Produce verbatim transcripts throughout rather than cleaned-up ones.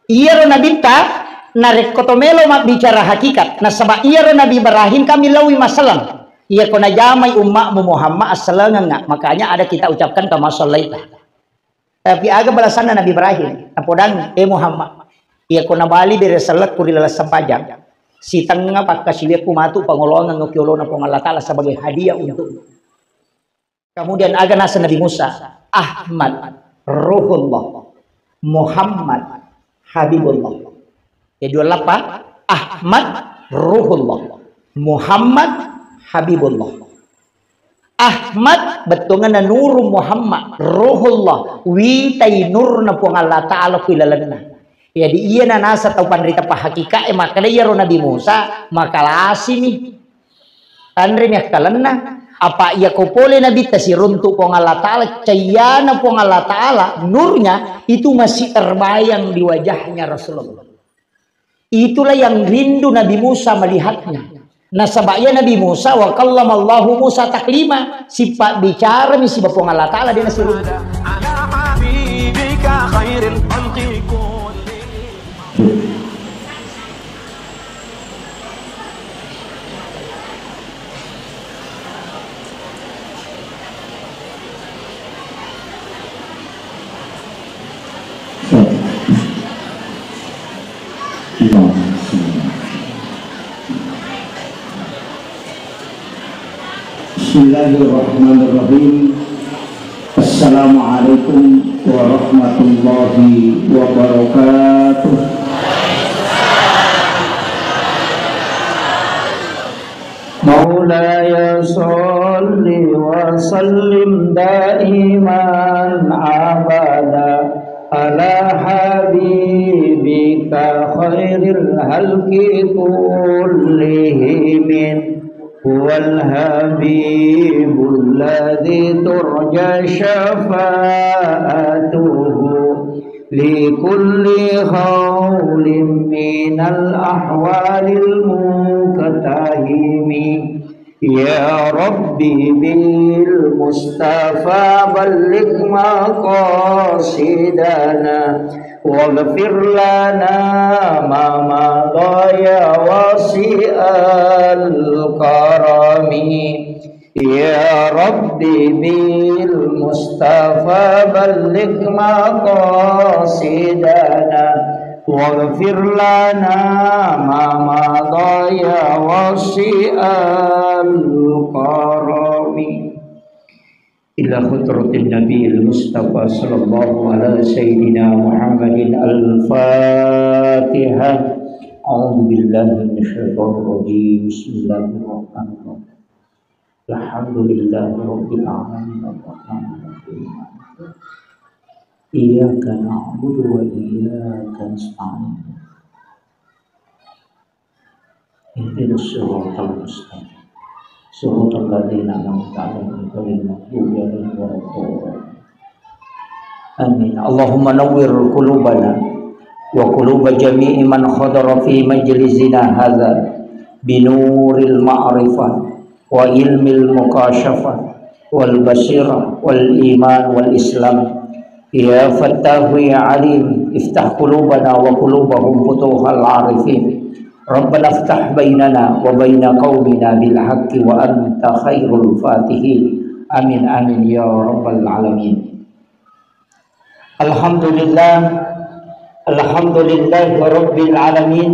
Iyaro nabitta, narekko to melo mabbicara hakikat, nasaba iyaro Nabi Ibrahim kami lawi masaleng. Iyako najamai umma'mu Muhammad, assalengengnga. Makanya ada kita ucapkan kama sallaita. Tapi aga balasanna Nabi Ibrahim? Napodang, "Eh Muhammad, iyako nabali bere sellekku ri laleng sempajang, sitengnga pakkasiwiakku matu pangoloangeng okki olona Puang Allah Ta'ala sebagai hadiah untukmu." Kemudian aga naseng Nabi Musa? "Ahmad Ruhullah, Muhammad Habibullah." Jadi dua lappa, Ahmad Ruhullah, Muhammad Habibullah. Ahmad bettuanna Nuru Muhammad, Ruhullah, witai nurna Puang Allah Ta'ala ku ilalenna. Jadi iya nanasa tau panrita pahakikae makkeda iyaro Nabi Musa makalasimi. Tanremi akkalenna, apa iya ko pole Nabitta siruntu Puang Allah Ta'ala, cayyana Puang Allah Ta'ala, nurnya itu masih terbayang di wajahnya Rasulullah. Itulah yang rindu Nabi Musa melihatnya. Nasaba iya Nabi Musa, wa kallamallahu Musa taklima, sipabbicarami siba Puang Allah Ta'ala, de' nasiruntu. Bismillahirrahmanirrahim. Assalamualaikum warahmatullahi wabarakatuh. مولاي صل وسلم دائما أبدا على حبيبك خير الخلق كلهم. هو الحبيب الذي ترجى شفاعته لكل هول من الأهوال المقتحم. يا رب بالمصطفى بلغ مقاصدنا، واغفر لنا ما مضى يا واسع الكرم. يا رب بالمصطفى بلغ مقاصدنا، واغفر لنا ما مضى يا واسع الكرم. إلى حضرة النبي المصطفى صلى الله على سيدنا محمد الفاتحة. أعوذ بالله من الشيطان الرجيم. بسم الله الرحمن الرحيم. الحمد لله رب العالمين الرحمن الرحيم. إياك نعبد وإياك نستعين. اهدنا الصراط المستقيم. صراط الذين أنعمت عليهم غير المغضوب عليهم ولا الضالين. آمين. اللهم نور قلوبنا وقلوب جميع من حضر في مجلسنا هذا بنور المعرفة وعلم المكاشفة والبصيرة والإيمان والإسلام. يا فتاح يا عليم، افتح قلوبنا وقلوبهم فتوح العارفين. ربنا افتح بيننا وبين قومنا بالحق وأنت خير الفاتحين. آمين، آمين يا رب العالمين. الحمد لله، الحمد لله رب العالمين.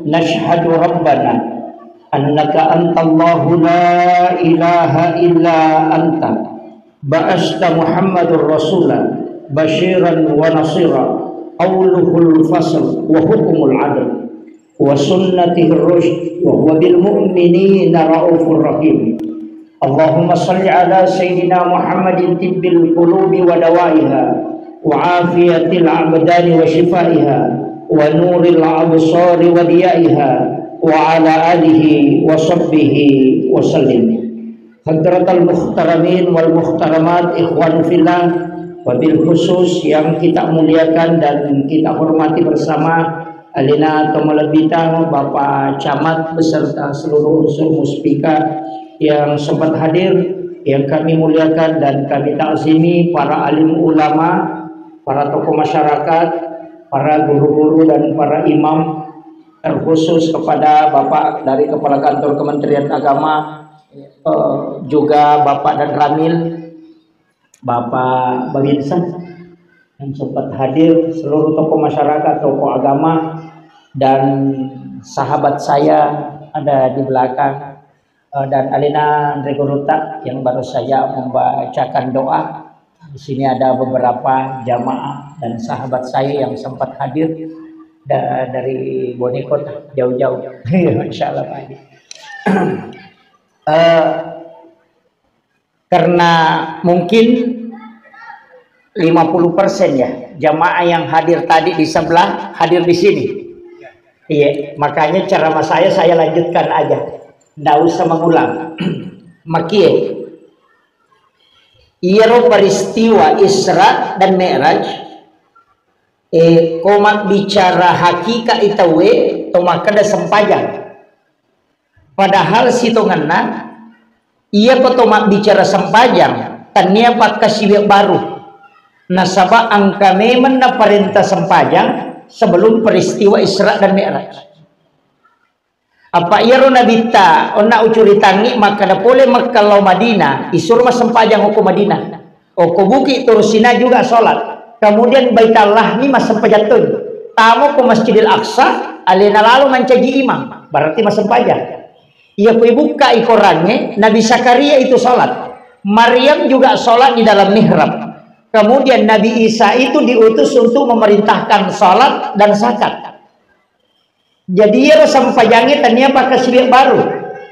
نشهد ربنا أنك أنت الله لا إله إلا أنت. بعثت محمد رسولا بشيرا ونصيرا، قوله الفصل وحكمه العدل وسنته الرشد وهو بالمؤمنين رءوف رحيم. اللهم صل على سيدنا محمد طب القلوب ودوائها وعافية الأبدان وشفائها ونور الأبصار وضيائها وعلى آله وصحبه وسلم. Hadratal muhtaramin wal muhtaramat, ikhwanu fillah, wabil khusus yang kita muliakan dan kita hormati bersama, alena tomalebbita Bapak Camat beserta seluruh unsur Muspika yang sempat hadir, yang kami muliakan dan kami takzimi, para alim ulama, para tokoh masyarakat, para guru-guru dan para imam, terkhusus kepada Bapak dari Kepala Kantor Kementerian Agama, eh, juga Bapak dan Ramil, Bapak Babinsa yang sempat hadir, seluruh tokoh masyarakat, tokoh agama, dan sahabat saya ada di belakang, eh, dan alena Andre Guruta yang baru saja membacakan doa. Di sini ada beberapa jamaah dan sahabat saya yang sempat hadir da- dari Bonekota jauh-jauh. Masya Allah, Pak Haji. Eh, karena mungkin lima puluh persen ya jamaah yang hadir tadi di sebelah hadir di sini. Iya, makanya ceramah saya, saya lanjutkan aja. Ndak usah mengulang. Makie. Iyaro peristiwa Isra dan Mi'raj, eh, ko mabbicara hakikat itawe, to makkeda sempajang. Padahal sitongenna, iya ko to mabbicara sempajang, tania pakkasiwiang baru. Nasaba engka memenna parenta sempajang sebelum peristiwa Isra dan Mi'raj. Apa iyaro Nabitta, onna ucuritangngi makkeda pole Mekka lao Madinah, isuro massempajang okko Madinah. Okko Bukit Tursina juga sholat. Kemudian Baitallahmi massempajang toi. Tamo ko Masjidil Aqsa, alena lalo mancaji imam, berarti massempajang. Iya ko ibukka i Korangnge, Nabi Zakaria itu sholat. Maryam juga sholat di dalam mihrab. Kemudian Nabi Isa itu diutus untuk memerintahkan sholat dan zakat. Jadi iyaro sempajangnge tania pakkasiwiang baru.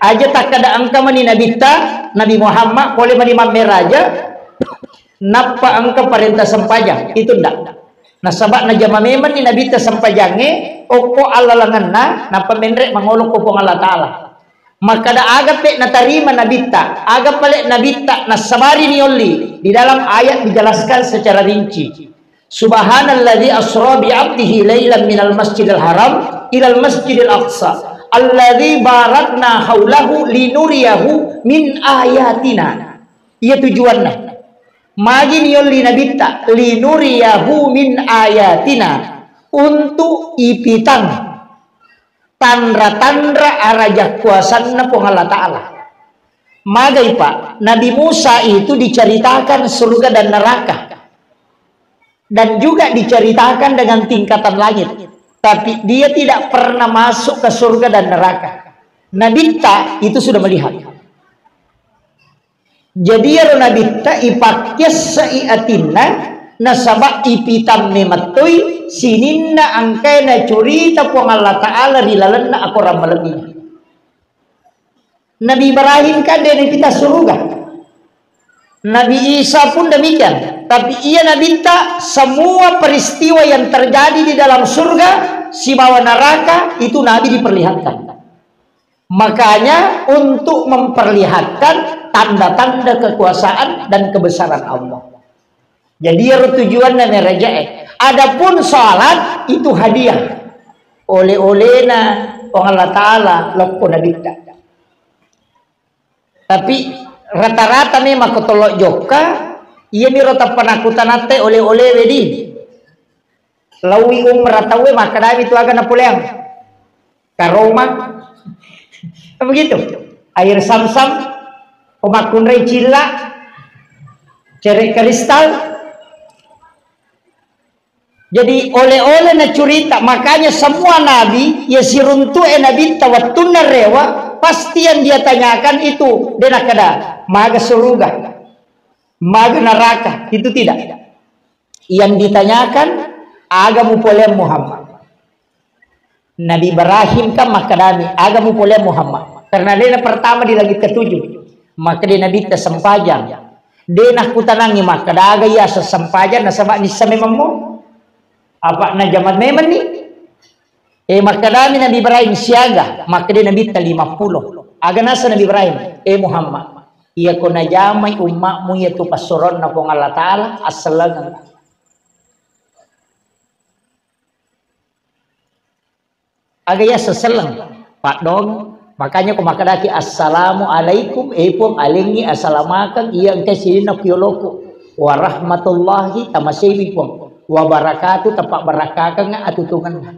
Aja takkeda engka mani Nabitta, Nabi Muhammad, pole mani mammeraja, nappa engka parenta sempajang. Itu ndak. Nasaba najama memenni Nabitta sempajangnge, okko allalengenna, nappa menre mangolo ko Puang Allah Ta'ala. Makkeda aga pe natarima Nabitta, aga pale Nabitta nassabari niolli. Di dalam ayat dijelaskan secara rinci. Subhanalladzi asra bi abdihi lailan minal masjidil haram ilal masjidil aqsa alladzi barakna haulahu linuriyahu min ayatina. Iya tujuanna. Magi niolli Nabitta, linuriyahu min ayatina, untuk ipitang tanra-tanra araja kuasanna Puang Allah Ta'ala. Magai, Pak, Nabi Musa itu diceritakan surga dan neraka. Dan juga diceritakan dengan tingkatan langit. Tapi dia tidak pernah masuk ke surga dan neraka. Nabitta itu sudah melihat. Jadi iyaro Nabitta ipakkessai atinna, nasaba ipitamme mettoi sininna engkae nacurita Puang Allah Ta'ala ri lalenna akorang malebbi. Nabi Ibrahim kan de napita suruga. Nabi Isa pun demikian. Tapi iya Nabitta, semua peristiwa yang terjadi di dalam surga sibawa neraka itu Nabi diperlihatkan. Makanya untuk memperlihatkan tanda-tanda kekuasaan dan kebesaran Allah. Jadi iyaro tujuanna merajae. Adapun salat itu hadiah. Oleh-olehna Puang Allah Ta'ala lokko Nabitta. Tapi rata-rata memang ko tollo jokka, iya miro tappa nakutanatte oleh-oleh wedi. Laui umrah tauwe makkedami tu aga napoleang. Karoma. Kan begitu. Air samsam, pemakkunrai cilla, cere kristal. Jadi oleh-oleh na curita, makanya semua nabi ya siruntu'e Nabitta wattunna rewa, pasti yang dia tanyakan itu de nakkeda maga suruga, maga neraka, itu tidak. Yang ditanyakan aga mupoleang Muhammad. Nabi Ibrahim kan makkedami, aga mupoleang Muhammad. Karena dena pertama di langit ketujuh. Makkeda Nabitta sempajang. Dena kutanangi makkeda aga iya sempajang nasaba nissa memammu. Apa najama memang ni? Eh, makkedami Nabi Ibrahim siaga, makkeda Nabitta lima puluh. Aga nasa Nabi Ibrahim, eh Muhammad, iya ko najamai ummakmu iya tu passuronna Puang Allah Ta'ala, assellengeng. Aga iya seselleng, paddong. Makanya ko makkedaki, "Assalamu alaikum," eh Puang, alengngi asalamakeng, iya engka sininna ku yoloku. "Warahmatullahi," tamaseimi Puang. Wabarakatuh, teppa barakkakengnga atutungenna.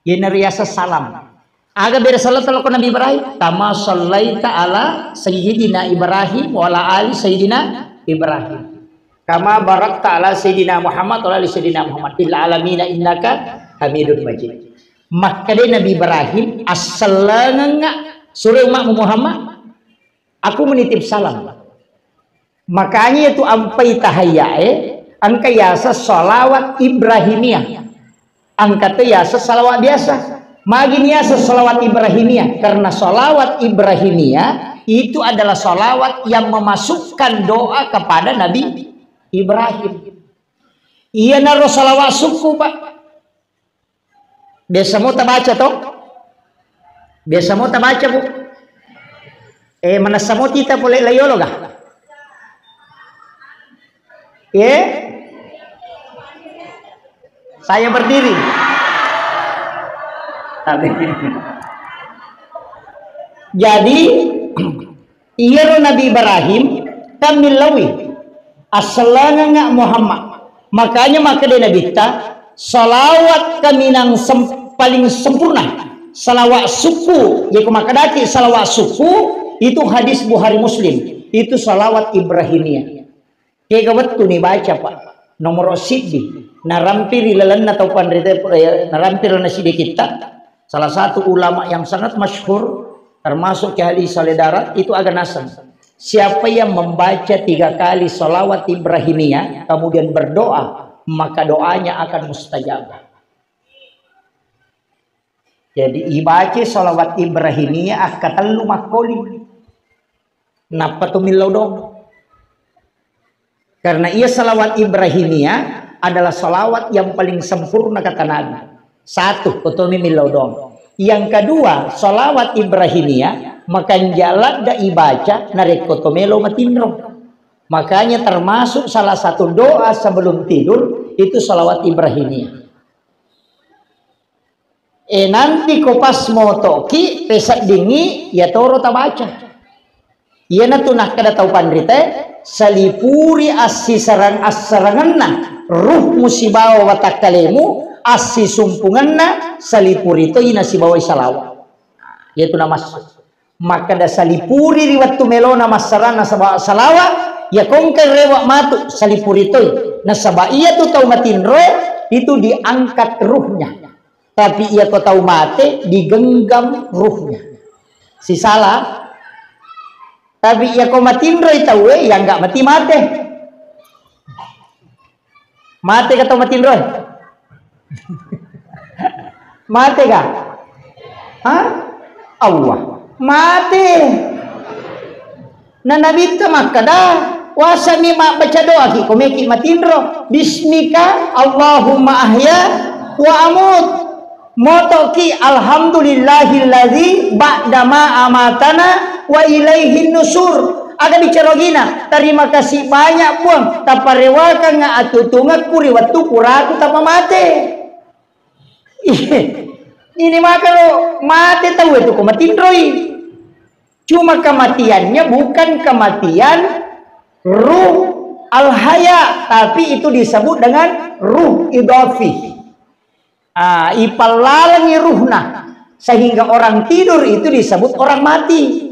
Iyana riaseng salam. Aga bere salata lokko Nabi Ibrahim? Kama sallaita ala Sayyidina Ibrahim wa ala ali Sayyidina Ibrahim. Kama barakta ala Sayyidina Muhammad wa ala ali Sayyidina Muhammad fil alamina innaka Hamidun Majid. Makkeda Nabi Ibrahim, "Assellengengnga sure ummamu Muhammad, aku menitip salam." Makanya itu ampai tahayyae, engka yaseng salawat Ibrahimiyah. Engka to yaseng salawat biasa. Magi niaseng salawat Ibrahimiyah? Karena salawat Ibrahimiyah itu adalah salawat yang memasukkan doa kepada Nabi Ibrahim. Iyanaro salawat sukku, Pak. Biasa mo tabaca to? Biasa mo tabaca, Bu? Eh, manessa mo tita pole layolo ga? Eh? Saya berdiri. Tapi jadi, iyaro Nabi Ibrahim kan millauwi, "Assellengengnga Muhammad." Makanya makkeda Nabitta, salawat kaminang sem-, paling sempurna, salawat sukku. Jadi, ko makkedaki salawat sukku, itu hadis Bukhari Muslim. Itu salawat Ibrahimiyah. Kega wettu ni baca, Pak. Nomoro siddi, narampi ri lalenna tau panrita, eh, narampi ri lalenna siddi kitta. Salah satu ulama yang sangat masyhur, termasuk Kiai Ali Saleh Darat, itu aga naseng. Siapa yang membaca tiga kali salawat Ibrahimiyah, kemudian berdoa, maka doanya akan mustajab. Jadi, ibaca salawat Ibrahimiyah akkatellu makkoli. Nappa to millau doang. Karena iya salawat Ibrahimiyah adalah salawat yang paling sempurna, kata Nabi. Satu, kotomi millau doang. Yang kedua, salawat Ibrahimiyah makanja ladda ibaca narekko to melo matinro. Makanya termasuk salah satu doa sebelum tidur itu salawat Ibrahimiyah. Eh, nanti ko pas motoki, peseddingi, ya toro tabaca. Iyanatu nakkeda tau panrita, salipuri assisarang-assarangenna ruhmu sibawa watakkalemu, assisumpungenna salipuri toi nasibawai salawat. Iyatu namassu. Makkeda salipuri ri wettu melona massarang nasaba salawa, iya kongka rewa matu salipuri toi. Nasaba iyatu tau matinroe itu diangkat ruhnya. Tapi iya ko tau mate digenggam ruhnya. Sisala. Tapi iya ko matinroi tauwe, iya nggak mati mate. Mate ka tau matinro? Mate ka? Hah? Allah. Mate. Na Nabitta makkeda, wasami mabbaca doa ki, ko meki matinro. Bismika Allahumma ahya wa amut. Motoki, "Alhamdulillahilladzi ba'dama amatana wa ilaihin nusur." Aga bicara gina, "Terima kasih banyak, Puang, taparewakangnga atutungekku ri wettu puraku tapamate." Ini maka lo mate tau itu ko matinroi. Cuma kematiannya bukan kematian ruh al-haya, tapi itu disebut dengan ruh idafi. Ah, ipallalengi ruhna, sehingga orang tidur itu disebut orang mati.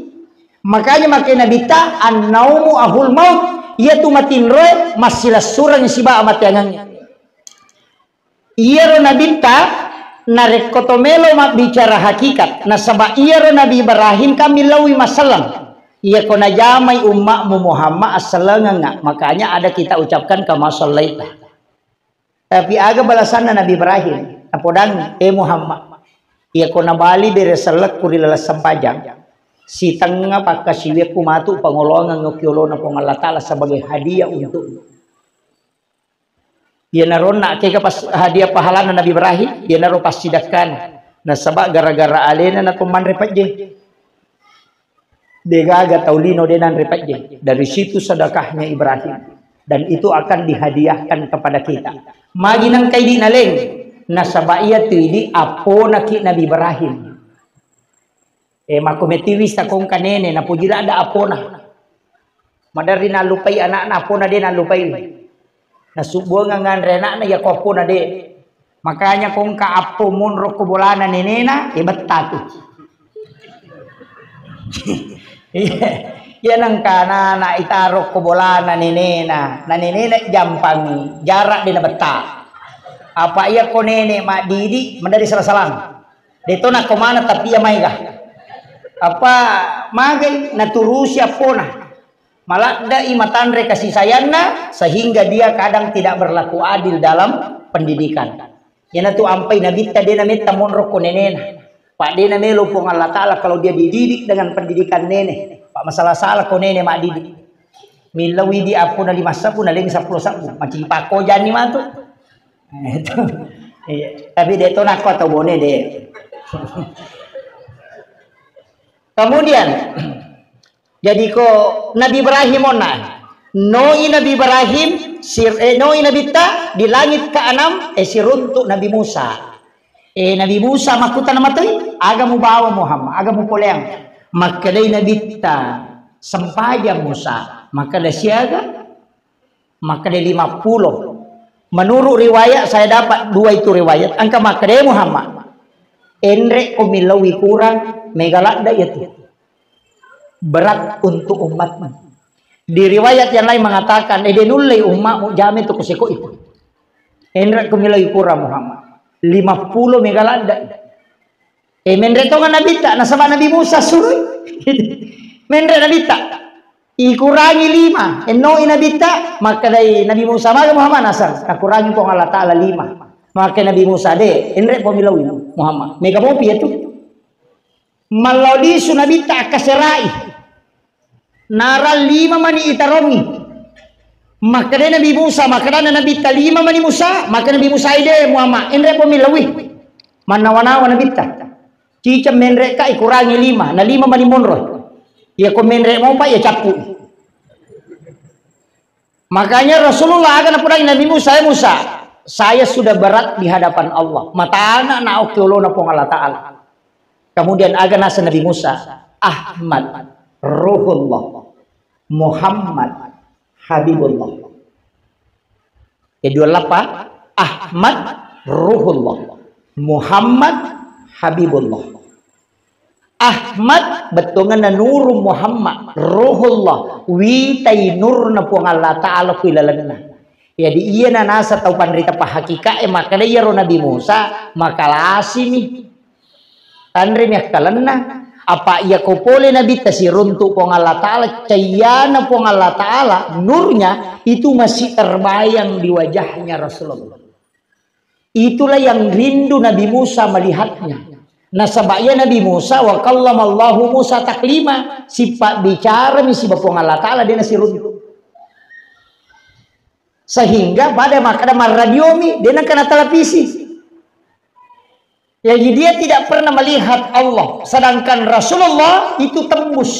Makanya makkeda Nabitta, "An-naumu ahul maut." Iyatu matinroe massilessureng sibawa amateangengnge. Iyaro Nabitta, narekko to melo mabbicara hakikat, nasaba iyaro Nabi Ibrahim kan millauwi masselleng. Iya ko najamai ummakmu Muhammad assellengengnga, makanya ada kita ucapkan kama sallaita. Tapi aga balasanna Nabi Ibrahim? Napodangngi, "Eh Muhammad, iya ko nabali bere sellekku ri laleng sempajang, sitengnga pakkasiwiakku matu pangoloangeng okki olona Puang Allah Ta'ala sebagai hadiah untukmu." Iyanaro onna'kega pas hadiah pahalana Nabi Ibrahim, iyanaro passidakkana. Nasaba gara-gara alena nato manre pejje. Degaga tau lino de nanre pejje. Dari situ sedekahnya Ibrahim. Dan itu akan dihadiahkan kepada kita. Magi nengka idi naleng. Nasaba iyatu idi apponaki Nabi Ibrahim. Eh, makko metiwi sakongka nene, napoji ladda apona. Maderri nallupai anakna, apona de nallupai. Nasubbuangang anre anakna, iya ko appona de. Makanya ko engka appo monro ko bolana nenena, e betta tu. Iya, iya nengka anak itaro ko bolana nenena, na nenena jampangi, jarak de na betta. Apa iya ko nene maddidi, madari salah-salah. De to nako mana tapi iya maega. Apa magai naturusi appona. Maladde'i matanre kasih sayangna, sehingga dia kadang tidak berlaku adil dalam pendidikan. Iyanatu ampai nabitta de nametta monro ko nenena. Pak de namelo Puang Allah Ta'ala kalau dia dididik dengan pendidikan nene. Pak masalah-salah ko nene maddidik. Millawidi appona lima sabbu, naleng seppulo sabbu. Macipakko jani matu. Itu. Iya. Tapi de to nako atau bone de. Kemudian, jadi ko Nabi Ibrahim onna. Noi Nabi Ibrahim, sir, eh, noi Nabitta di langit keenam, eh, siruntuk Nabi Musa. Eh, Nabi Musa makkutana matoi, aga mubawa Muhammad, aga mupoleang. Makkedai Nabitta, sempajang Musa. Makkeda siaga? Makkeda lima puluh. Menurut riwayat saya dapat dua itu riwayat, engka makkeda Muhammad. Enre ko millau kurang, mega ladda iya tu. Berat untuk umatmu. Di riwayat yang lain mengatakan, eh, de nullei ummatmu jame tu kuseko itu. Enre ko millau kurang Muhammad. Lima puluh mega ladda. Eh, menre tonga Nabitta, nasaba Nabi Musa suroi. Menre Nabitta. Ikurangi lima, ennoi Nabitta, makkedai Nabi Musa, maga Muhammad nasang, nakurangi Puang Allah Ta'ala lima. Maka Nabi Musa, de, enre pomillau Muhammad. Mega mopi ya tu. Mallau lisu Nabitta akkaserai. Nara lima mani itarongi. Makkeda Nabi Musa, makkeda Nabitta lima mani Musa, maka Nabi Musa ide Muhammad, enre pomillau. Mannawa-nawa Nabitta. Ciceng menre ka ikurangi lima, na lima mani monro. Iya ko menre mopa iya cappu. Makanya Rasulullah aga napudangi Nabi Musa, "Ya Musa, saya sudah berat di hadapan Allah." Matana na oke olona Puang Allah Ta'ala. Kemudian aga nasa Nabi Musa, "Ahmad Ruhullah, Muhammad Habibullah." Jadi dua lappa, Ahmad Ruhullah, Muhammad Habibullah. Ahmad bettuanna nuru, Muhammad Ruhullah, witai nurna Puang Allah Ta'ala kui lalenna. Jadi iya nanasa tau panrita pahakikae makkeda iyaro Nabi Musa makalasimi. Tanremi akkalenna, apa iya ko pole Nabitta siruntuk Puang Allah Ta'ala, cayyana Puang Allah Ta'ala, nurnya itu masih terbayang di wajahnya Rasulullah. Itulah yang rindu Nabi Musa melihatnya. Nasaba iya Nabi Musa, wa kallamallahu Musa taklima, sifat bicarami siba Puang Allah Ta'ala de nasiruntuk. Sehingga pada makkeda marradiomi, de nengka natelevisi. Jadi dia tidak pernah melihat Allah, sedangkan Rasulullah itu tembus,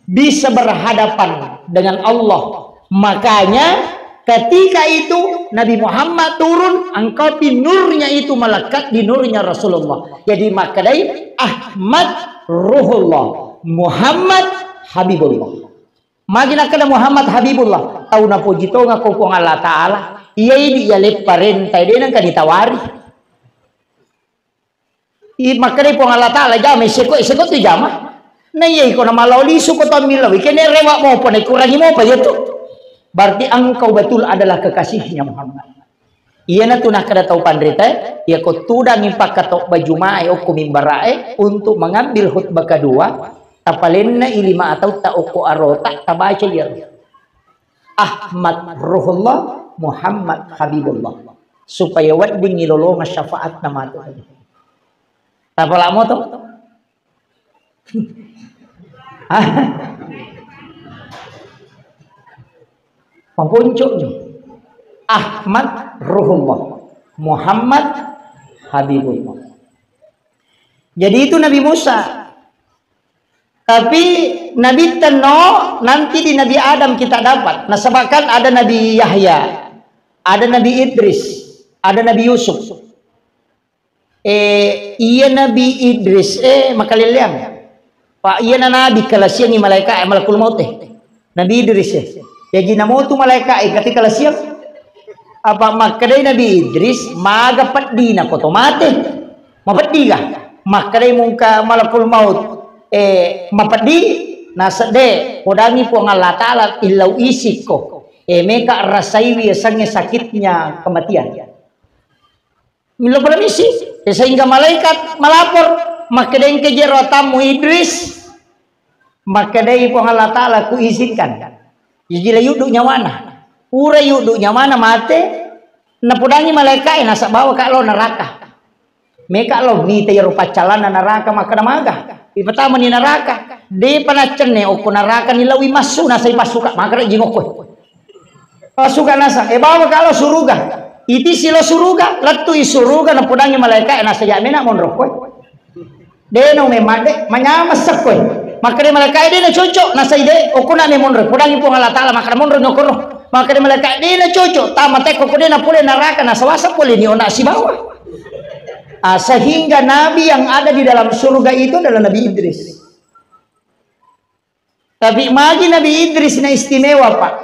bisa berhadapan dengan Allah. Makanya ketika itu Nabi Muhammad turun, engkau pi nurnya itu melekat di nurnya Rasulullah. Jadi makkedai Ahmad Ruhullah, Muhammad Habibullah. Magi nakkeda Muhammad Habibullah, tau napoji tonga ko Puang Allah Ta'ala, iya idi iya leppa renta, de nengka ditawari. I, makkedai Puang Allah Ta'ala, "Jama, seko, seko tu jama." Na iya iko na malao lisu ko tau millau, kene rewa mopa, na ikurangi mopa, iya tu. Berarti engkau betul adalah kekasihnya Muhammad. Iyanatu nakkeda tau panrita, iya ko tudangi pakkatobba Jumae okko mimbarae untuk mengambil khutbah kedua, tapalenna i lima atautta okko arota, tabaca iya. Ahmad Ruhullah, Muhammad Habibullah. Supaya wedding ilolonga syafaatna matu. Tapala moto? Hah? Maponco ni. Ahmad Ruhullah, Muhammad Habibullah. Jadi itu Nabi Musa. Tapi Nabi Tenno nanti di Nabi Adam kita dapat. Nasaba kan ada Nabi Yahya, ada Nabi Idris, ada Nabi Yusuf. Eh, iya Nabi Idris, eh, makaleleang. Pak, iya na Nabi kalasiangi malaika, eh, malakul maut, eh. Nabi Idris, eh. Yaji namotu malaika, eh, kati kalasiang. Apa makkedai Nabi Idris, maga peddina ko to mate? Mapeddiga? Makkedai mungka malakul maut, eh, mapeddi? Nasedde, podangi Puang Allah Ta'ala illau isikko. Eh, meka rasaiwi yasengnge sakitnya kematian. Millau permisi. Eh, sehingga malaikat melapor, makkedai engka jero atammu Idris, makkedai Puang Allah Ta'ala, kuizinkan. Jadi la yuddu nyawana. Pura yuddu nyawana mate, napodangi malaikae, nasaba bawaka lo neraka. Meka lo mita iyaro paccalanna neraka, makkeda maga. Ipatamani neraka. Depa naccenne okko neraka nilaui massu, nasai passuka, makkeda jingokko. Passuka nasa, e, bawaka lo suruga. Itisi lo suruga, lettui suruga, napodangi malaikae, nasa ja mena monro koe. De na umemadde, manyameng sekkoe. Makkeda malaikae, de na cocok, nasai de, okko na me monro. Podangi Puang Allah Ta'ala, makkeda monro nyokoro. Makkeda malaikae, de na cocok, tama tekko ko de na pole neraka, nasawasa pole ni ona sibawa. Ah, sehingga nabi yang ada di dalam surga itu adalah Nabi Idris. Tapi magi Nabi Idris na istimewa, Pak.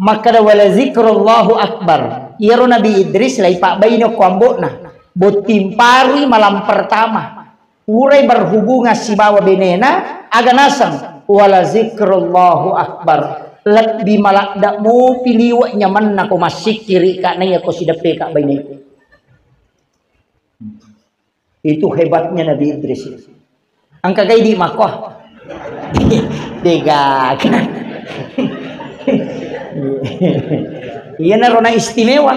Makkeda, "Wala zikrullahu akbar." Iyaro Nabi Idris lai pabbaine ko ambo'na. Botting parui malam pertama. Purai berhubungan sibawa benena, aga naseng, "Wala zikrullahu akbar." Lebbi maladda mopi liwe nyamenna ko massikkiri ka naiya ko sideppe ka baineku. Itu hebatnya Nabi Idris. Engka gai di mako. Dega. Iya narona istimewa.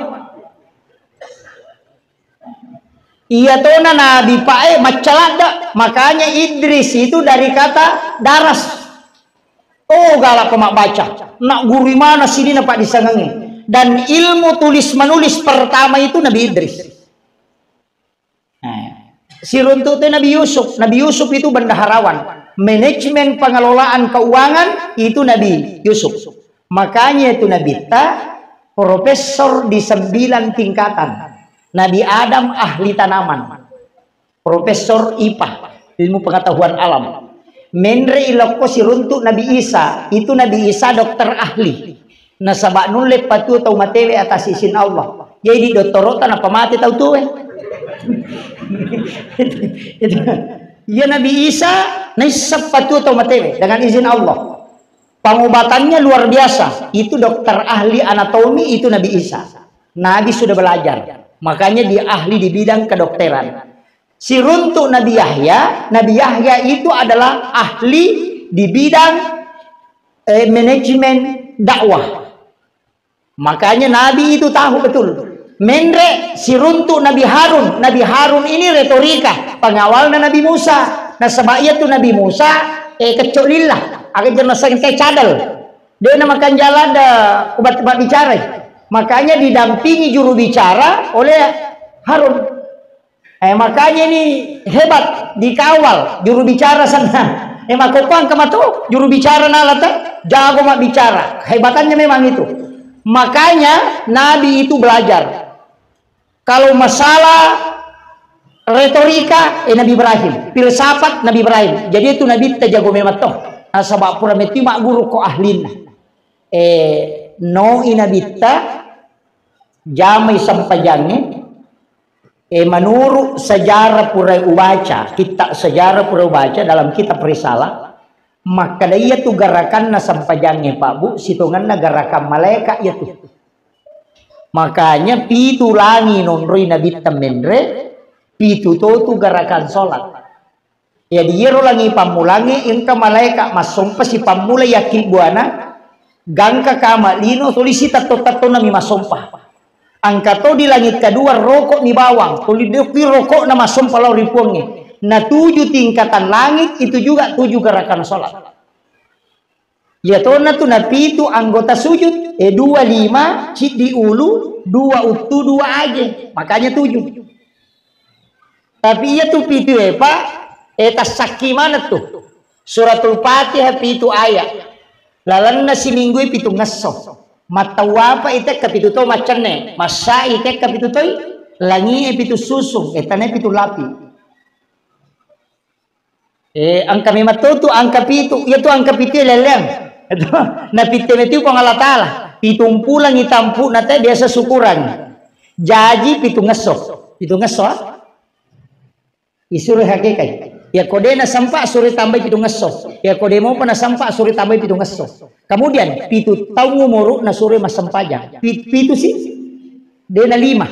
Iya tona nabi pae maccaladda. Makanya Idris itu dari kata daras. Oh, galak ko mabbaca. Nak guru mana sini na pak disangangi. Dan ilmu tulis menulis pertama itu Nabi Idris. Nah, siruntu tu Nabi Yusuf. Nabi Yusuf itu bendaharawan, manajemen pengelolaan keuangan itu Nabi Yusuf. Makanya itu Nabi ta profesor di sembilan tingkatan. Nabi Adam ahli tanaman, profesor ipa, ilmu pengetahuan alam. Menre ilokko siruntu Nabi Isa, itu Nabi Isa dokter ahli. Nasaba nulle patuo tau matewe atas izin Allah. Jadi dottoro'ta nappa mate tau tuwe. Itu. Iya Nabi Isa naisseng patuo tau matewe dengan izin Allah. Pengobatannya luar biasa. Itu dokter ahli anatomi itu Nabi Isa. Nabi sudah belajar. Makanya dia ahli di bidang kedokteran. Siruntu Nabi Yahya, Nabi Yahya itu adalah ahli di bidang, eh, manajemen dakwah. Makanya Nabi itu tahu betul. Menre siruntu Nabi Harun. Nabi Harun ini retorika, pengawalna Nabi Musa. Nasaba iya tu Nabi Musa, eh, kecco lillah. Aga janna sengke cadel. Dia namakan jalan da ubat, ubat bicara. Makanya didampingi juru bicara oleh Harun. Eh, makanya ini hebat, dikawal juru bicara sana. Eh, makkokkoe engka matu juru bicara nalata, jago mabbicara. Hebatannya memang itu. Makanya Nabi itu belajar. Kalau masalah retorika, eh, Nabi Ibrahim. Filsafat, Nabi Ibrahim. Jadi itu Nabi ta jago memang toh. Nasaba pura metti magguru ko ahlinna. Eh, noi Nabi ta jamai sempajangnge, eh, menurut sejarah pura ubaca, kitab sejarah pura ubaca dalam kitab Risalah, makkeda iya tu gerakanna sempajangnge, Pak Bu, sitongenna gerakan malaika iya tu. Makanya pitu langi nonroi Nabitta menre, pitu to tu gerakan sholat. Jadi iyaro langi pammulangnge engka malaika massompa sipammula yakkibbuana, gangka kama lino tuli sitetto-tettonna mi massompa. Engka to di langi kedua rokok mi bawang, tuli dokki rokokna massompa lao ri Puangnge. Na tujuh tingkatan langit itu juga tujuh gerakan sholat. Iya tonna tu napitu anggota sujud, eh, dua lima, ciddi ulu, dua uttu, dua aje. Makanya tujuh. Tapi iya tu pitu e, Pak, eh, tassakki maneng tu. Suratul Fatihah pitu ayat. Lalenna siminggu e pitu ngesso. Mattawwa apa itekka pitu to maccenne. Massai itekka pitu toi. Langi e pitu susung. Eh, tane pitu lapi. Eh, engka memang to tu angka pitu, iya tu angka pitu leleang. Napitte metu Puang Allah Ta'ala. Pitung pulangi tampu'na te biasa sukurang. Jaji pitung esso. Pitung esso, ah? Isuro hakekai. Yako de' nasempa, suro tambai pitung esso. Yako de' mopa nasempa, suro tambai pitung esso. Kemudian, pitu taung umuru'na suro massempajang. Pi-, pitu si? De' nalima.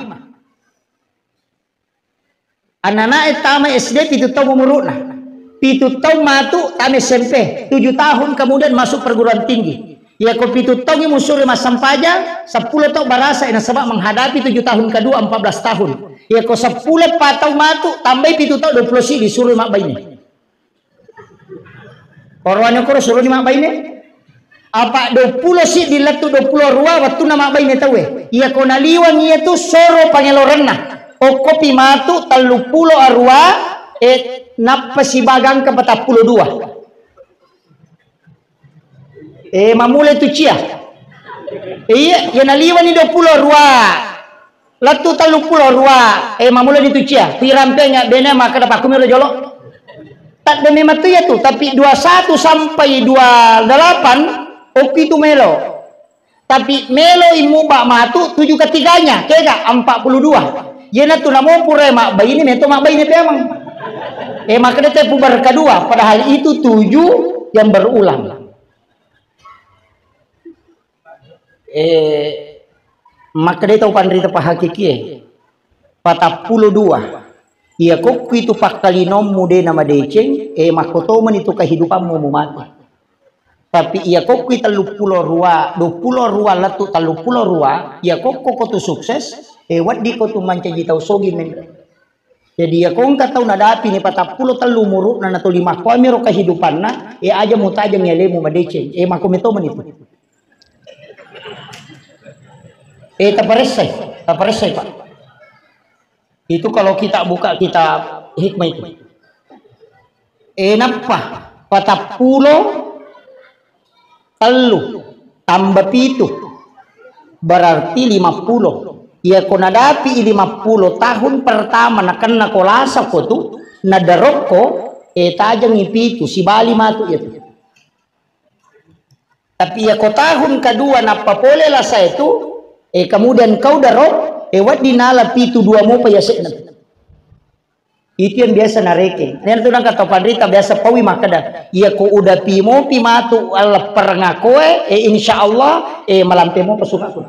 Anana'e tama S D pitu taung umuru'na. Pitu taung matu tama S M P. Tujuh tahun kemudian masuk perguruan tinggi. Yako pitu taungngi musuro massempajang, seppulo taung barasa, nasaba menghadapi tujuh tahun kedua, empat belas tahun. Yako seppulo pa taung matu, tambai pitu taung, dua pulo siddi, suro mabbaine. Oroane koro suroni mabbaine. Apa dua pulo siddi lettu dua pulo dua wettunna mabbaine tauwe. Yako naliwang iyatu soro pangelorenna. Okkopi matu tellu pulo arua, e, nappa sibawa gangka patappulo dua. E, mamula tu cia. Iya, ya naliwani dua pulo dua. Lettu tellu pulo dua, e, mamula ni tu cia. Pirampenga bene makkeda pakkumiro jolo. Tadde memang tu ya tu, tapi dua satu sampai dua delapan, okki tu melo. Tapi melo imu bak matu tujuh ketiganya, kega empat puluh dua. Yena tu namo pura mabbaine, meto mabbaine pemang. E, makkeda te pubar kedua, padahal itu tujuh yang berulang. E, makkedai tau panrita pahakikie, patappulo dua. Iya kokku itu pakkalinommu de namadeceng, e, makkotomeni tu kehidupanmu mumati. Tapi iya kokku tellu pulo rua, dua pulo rua lettu tellu pulo rua, iya kokko ko tu sukses, e, weddiko tu mancaji tau sogi men. Jadi, iya ko engka tau nadapi ni patappulo tellu umuru'na na toli makkoamiro kehidupanna, e, aja mutajeng alemu madeceng. E, makko metomeni tu. E, taparessai, taparessai, Pak. Itu kalau kita buka kitab hikmah itu. E, nappa patappulo tellu tambah pitu, berarti lima pulo. Iya ko nadapi lima pulo tahun pertama nakenna kolasa ko tu, nadarokko, e, tajengi pitu, sibali matu iya tu. Tapi iya ko tahun kedua nappa pole lasa itu, e, kemudian kau daro, e, waddi nala pitu dua mopa yase'na. Itu yang biasa narekeng. Nena tu nangka tau panrita biasa paui makkeda, iya ko udah pimopi matu Allah perengakoe, e, insya Allah, e, malampe mopa suka aku.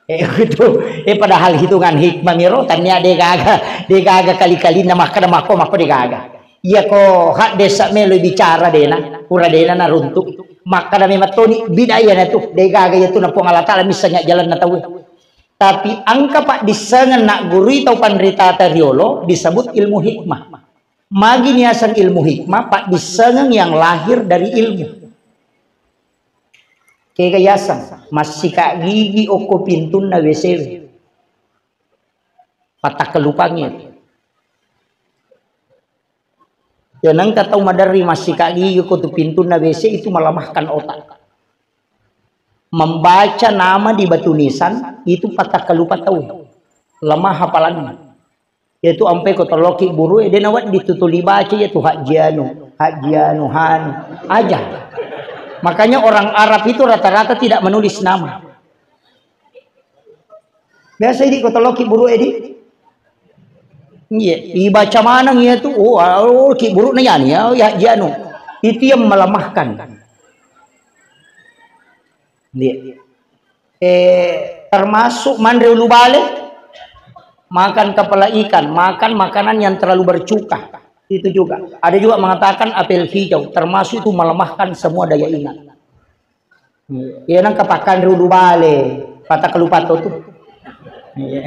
E, itu, e, padahal hitungan hikmah miro, tania degaga, degaga kali-kalinna makkeda makko, makko degaga. Iya ko haddesa melo bicara dena, pura dena naruntu. Makkeda memang toni bidaya na tu, degaga iya tu na Puang Allah Ta'ala misseng jalanna tauwe. Tapi engka paddissengeng naggurui tau panritata riolo disebut ilmu hikmah. Magi niaseng ilmu hikmah, paddissengeng yang lahir dari ilmu. Kega yaseng, massika gigi okko pintunna W C W. Patakkelupangngi. Ya, nengka tau maderri massika gigi ko tu pintunna W C itu melemahkan otak. Membaca nama di batu nisan itu patakkelupa tau. Lemah hafalannya. Yaitu ampe ko toloki buru e, dena waddi tu tuli baca ya tu Haji Anu, Haji Anu, Hanu. Aja. Makanya orang Arab itu rata-rata tidak menulis nama. Biasa idi ko toloki buru edi. Iya, ibaca maneng iya tu, oh, oh, ki buru na yani ya, ya, ya, anu. Itu yang melemahkan. Iya. Eh, termasuk manre ulu bale, makan kepala ikan, makan makanan yang terlalu bercuka. Itu juga. Ada juga mengatakan apel hijau, termasuk itu melemahkan semua daya ingat. Iya, nengka pakkanre ulu bale, patakkelupa to tu. Iya.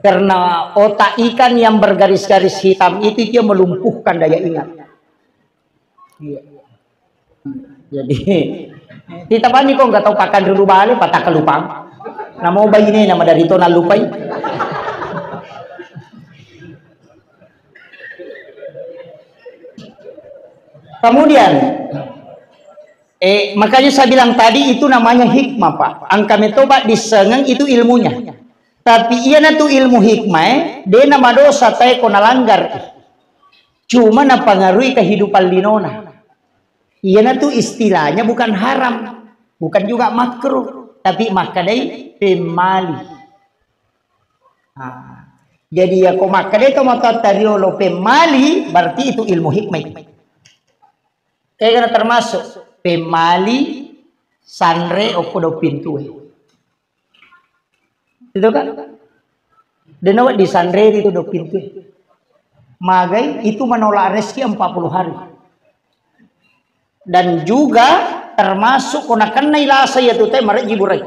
Karena otak ikan yang bergaris-garis hitam itu dia melumpuhkan daya ingat. Iya. Jadi, kita bani kok nggak tahu pakkanre ulu bale, patakkelupa. Namo baine nama dari to nallupai. Kemudian, eh, makanya saya bilang tadi itu namanya hikmah, Pak. Engka metoba dissengeng itu ilmunya. Tapi iya na tu ilmu hikmah, eh, de na madosa tae ko nalanggar. Cuma napengaruhi kehidupan linona. Iya na tu istilahnya bukan haram, bukan juga makruh. Tapi makkedai pemmali. Nah, jadi ya ko makkedai to matoatta riolo pemmali, berarti itu ilmu hikmah itu. Kegana termasuk pemmali sanre okko do pintue. Itu kan? Dena wedding sanre itu do pintue. Magai itu menolak rezeki empat puluh hari. Dan juga termasuk ko nakennai lasa iya tu te mareji burai.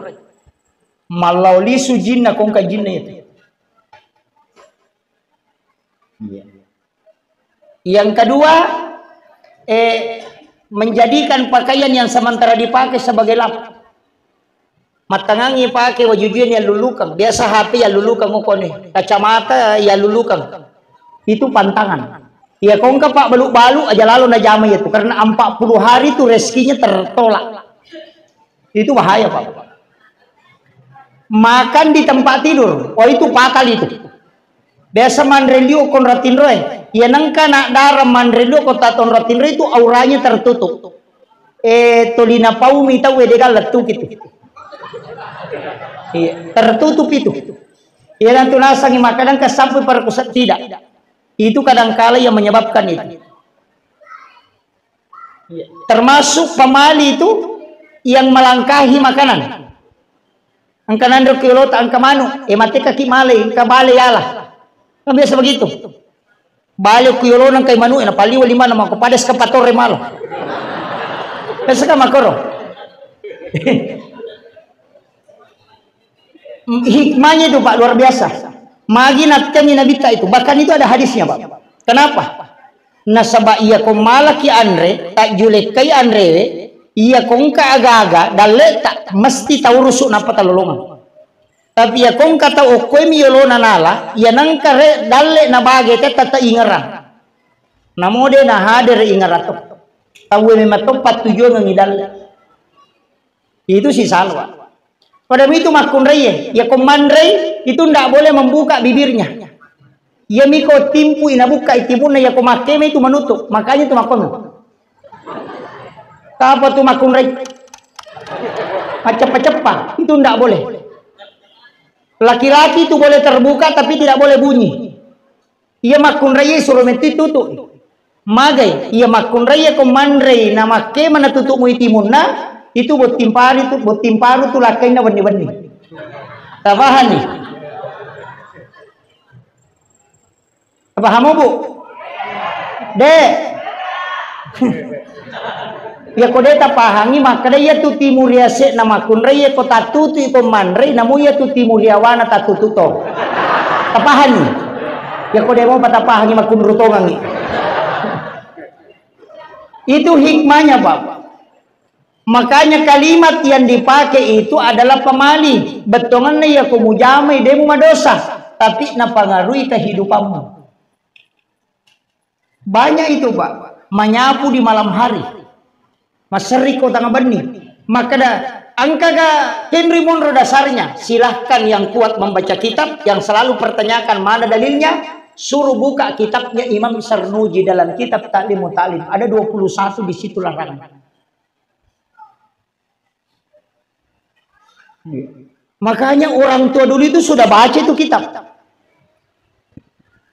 Mallau lisu jinna kongka jinna itu. Iya. Yang kedua, eh, menjadikan pakaian yang sementara dipakai sebagai lap. Mattangangi pake wajujue yallulukang. Biasa H P yallulukang okone. Kacamata yallulukang. Itu pantangan. Iya kongka pak balu-balu aja lalo najama itu karena empat puluh hari itu rezekinya tertolak. Itu bahaya, Pak. Makan di tempat tidur. Oh, itu fatal itu. Biasa manre liu konra tinroe. Iya nengka nak dara manre liu kota tonra tinroe itu auranya tertutup. Eh, tolina paumi tau de galla tu gitu. Iya, tertutup itu. Iya, dan tu nasangi makan ke sampai pada kusat tidak. Itu kadangkala yang menyebabkan itu. Termasuk pemali itu yang melangkahi makanan. Engka nanro kiolota, engka manu, eh, mate kaki male, engka bale yala. Kan biasa begitu. Bale ku yolona engka manu, eh, napaliwa lima nama ko pada eskavator malo. Biasa kan makoro. Hikmahnya itu, Pak, luar biasa. Magi nattengi Nabitta itu, bahkan itu ada hadisnya, Pak. Kenapa? Nasaba iya ko malaki anre, tajjulekkai anrewe, iya ko engka aga-aga, dalle tak mesti taurusu nappa talolongang. Tapi iya ko engka tau okkoemi yolona nala, iya nengka re dalle nabage tetta ta ingerang. Namode nahadere ingerang to. Tauwe memang to pattujuangengi dalle. Itu si salwa. Pada itu makkunraie, ya ko manrei itu ndak boleh membuka bibirnya. Iya miko timpu ina buka timunna ya ko makkeme itu menutup. Makanya itu makkono. Apa tu makkunrai? Macam-macam itu ndak boleh. Laki-laki itu boleh terbuka tapi tidak boleh bunyi. Iya makkunrai suro metti tutu. Magai, iya makkunrai ko manrei na makke mana tutu mui timunna, itu botting paru tu, botting paru tu lakkainna benni-benni. Tapahanni? Tapahamu, Bu? De. Iya ko de tapahangi makkeda iya tu timu riase'na makkunrai iya ko tattutu iko manrei namo iya tu timu riawana tattutu to. Tapahangi? Iya ko de mo patapahangi makkunru tongangi. Itu hikmahnya, Pak. Makanya kalimat yang dipakai itu adalah pemali. Bettonganna iya ko mujamai de mu madosa, tapi napangaruhi kehidupanmu. Banyak itu, Pak. Menyapu di malam hari. Maserri ko tengah benni. Makkeda, engkaga kenri monro dasarnya? Silahkan yang kuat membaca kitab, yang selalu pertanyakan mana dalilnya, suruh buka kitabnya Imam Sarnuji dalam kitab Ta'limu Ta'lim. Ada dua puluh satu di situ larangan. Makanya orang tua dulu itu sudah baca itu kitab.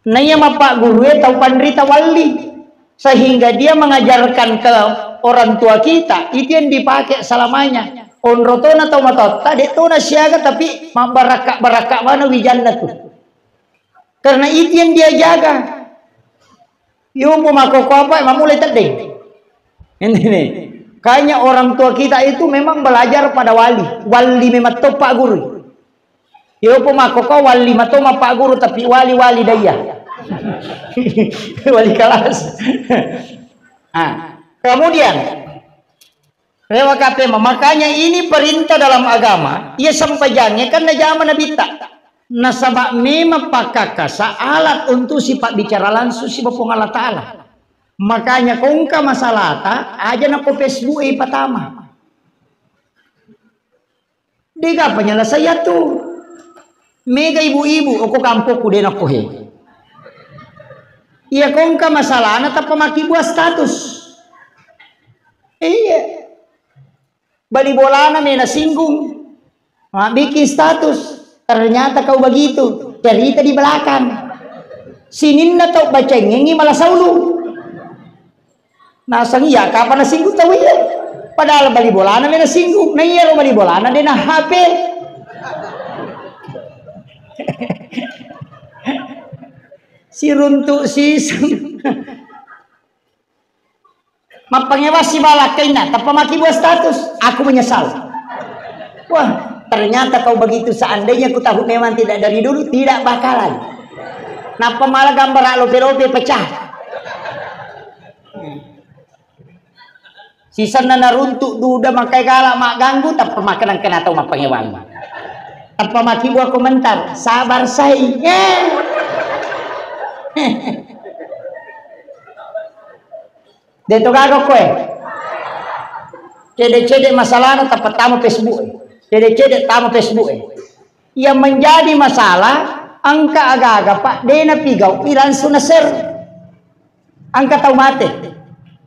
Nah, iya mappagurue tau panrita walli. Sehingga dia mengajarkan ke orang tua kita, itu yang dipakai selamanya. Onrotona tau matotta, de tona siaga, tapi mabbarakka-barakka mana wijanna tu. Karena itu yang dia jaga. Yopo makkokko apa, mamulai teddeng. Ini nih. Kayaknya orang tua kita itu memang belajar pada wali. Wali memang topak guru. Yopo makkokko wali matoma pak guru tapi wali-wali daya. Wali kelas. Ah, kemudian Rewa K P M, makanya ini perintah dalam agama, iya sempajangnge kan najama Nabitta. Nasaba memang pakkakkasa alat untuk sifat bicara langsung siba Puang Allah Ta'ala. Makanya kongka masalahta, aja na ko Facebook e patama. Dega penyelesaian tu. Mega ibu-ibu, oko kampokku de nakko he. Iya kongka masalahna tappa makkibua status. Iya. Bali bolana mena singgung. Mabbiking status, ternyata kau begitu. Cerita di belakang. Sininna tau bacengengi malah saulu. Naseng iya, kapan nasinggung tau iya? Padahal bali bolana mena singgung. Na iyaro bali bolana de na H P. Siruntuk siseng. Mappangewa sibala kainna, tappa maki buat status. Aku menyesal. Wah, ternyata kau begitu. Seandainya ku tahu memang tidak dari dulu, tidak bakalan. Nappa malah gambar lope-lope pecah. Sisenna naruntuk duda makai gala magganggu, tappa makenang kena tau mappangewang. Tappa maki buat komentar, sabar sai. Eh. De to gaga koe. Cede-cede masalahna tappa tama Facebook. Cede-cede tama Facebook. Yang menjadi masalah, engka aga-aga, Pak, de napigau'i langsung na-share. Engka tau mate.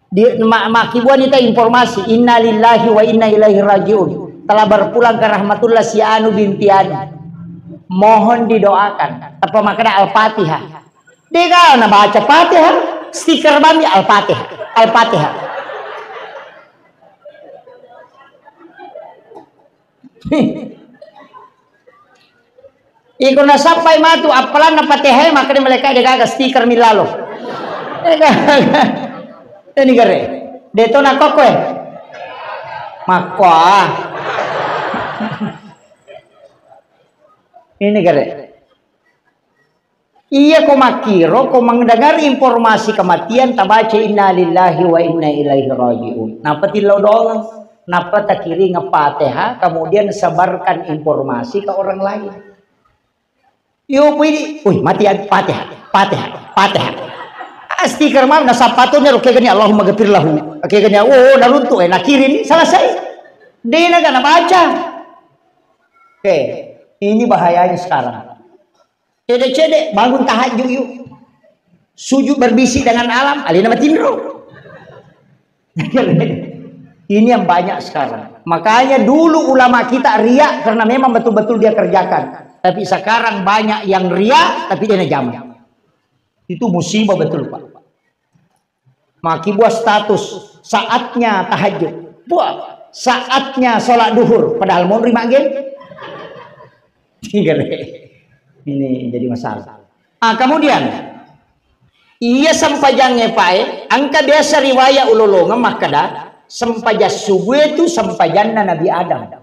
Di, ma-, makkibuani ta informasi, innalillahi wa inna ilaihi rajiun. Telah berpulang ke rahmatullah si Anu binti Anu. Mohon didoakan. Tappa makkeda Al-Fatihah. Dega na baca Fatihah, stiker bammi Al-Fatihah. Al-Fatihah. Iko nasappai matu appalanna Fatihah, makkeda malaika de gaga stiker milalo. Ini gare. De to nakokko e. Makkoa. Ini gare. Iya ko makkiro, ko mendengar informasi kematian, tabaca innalillahi wa inna ilaihi rajiun. Nappa tillau doang, nappa takiring Fatihah, kemudian sebarkan informasi ke orang lain. Yo pui, wih, mati Fatihah, Fatihah, Fatihah. Ah, stiker mam nasapatnya ro kegani Allahumma ghafir lahu. Kegani, oh, naruntuk e, nakiring, selesai. De na gana baca. Oke, ini bahayanya sekarang. Cede-cede, bangun tahajud yuk. Sujud berbisik dengan alam, alena matinro. Ini yang banyak sekarang. Makanya dulu ulama kita riak karena memang betul-betul dia kerjakan. Tapi sekarang banyak yang riak, tapi dia najam. Itu musibah betul, Pak. Maki buat status, saatnya tahajud. Buat saatnya sholat duhur, padahal monri magge. Ini jadi masalah. Ah, kemudian, iya sempajangnge pae, engka biasa riwayat ulolongeng makkeda, sempajang subuh itu sempajanna Nabi Adam.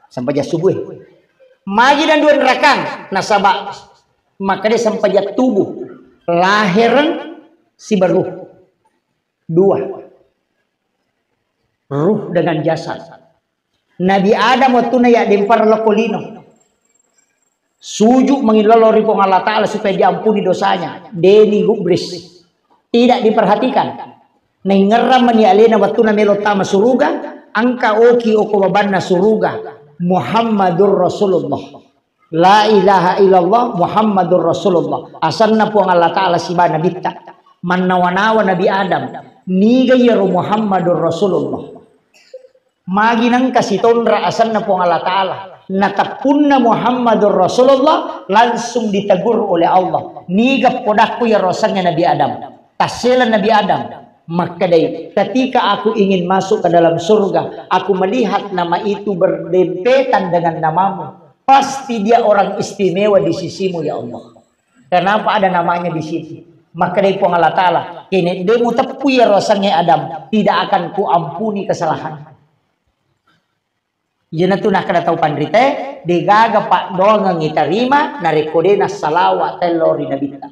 Sempajang subuh. Magi dan dua rakang, nasaba makkeda sempajang tubuh, lahereng sibaruh. Dua. Ruh dengan jasad. Nabi Adam wattuna yaddempareng lokko lino. Sujud mangilolo ri Puang Allah Ta'ala supaya diampuni dosanya. Deni gubris. Tidak diperhatikan. Naingerrang mani alena wattuna melo tama suruga, engka oki oko babanna suruga. Muhammadur Rasulullah. La ilaha illallah Muhammadur Rasulullah. Asanna Puang Allah Ta'ala siba nabitta. Mannawa-nawa Nabi Adam. Niga iyaro Muhammadur Rasulullah. Magi nengka sitonra asanna Puang Allah Ta'ala. Nateppunna Muhammadur Rasulullah langsung ditegur oleh Allah. Niga podakku iyaro asengnge Nabi Adam. Tassela Nabi Adam. Makkedai, ketika aku ingin masuk ke dalam surga, aku melihat nama itu berdempetan dengan namamu. Pasti dia orang istimewa di sisimu, ya Allah. Kenapa ada namanya di situ? Makkedai Puang Allah Ta'ala, kene de muteppu iyaro asengnge Adam, tidak akan kuampuni kesalahan. Iyanatu nakkeda tau panrite, degaga paddoangeng itarima narekko de nassalawa tello ri nabitta.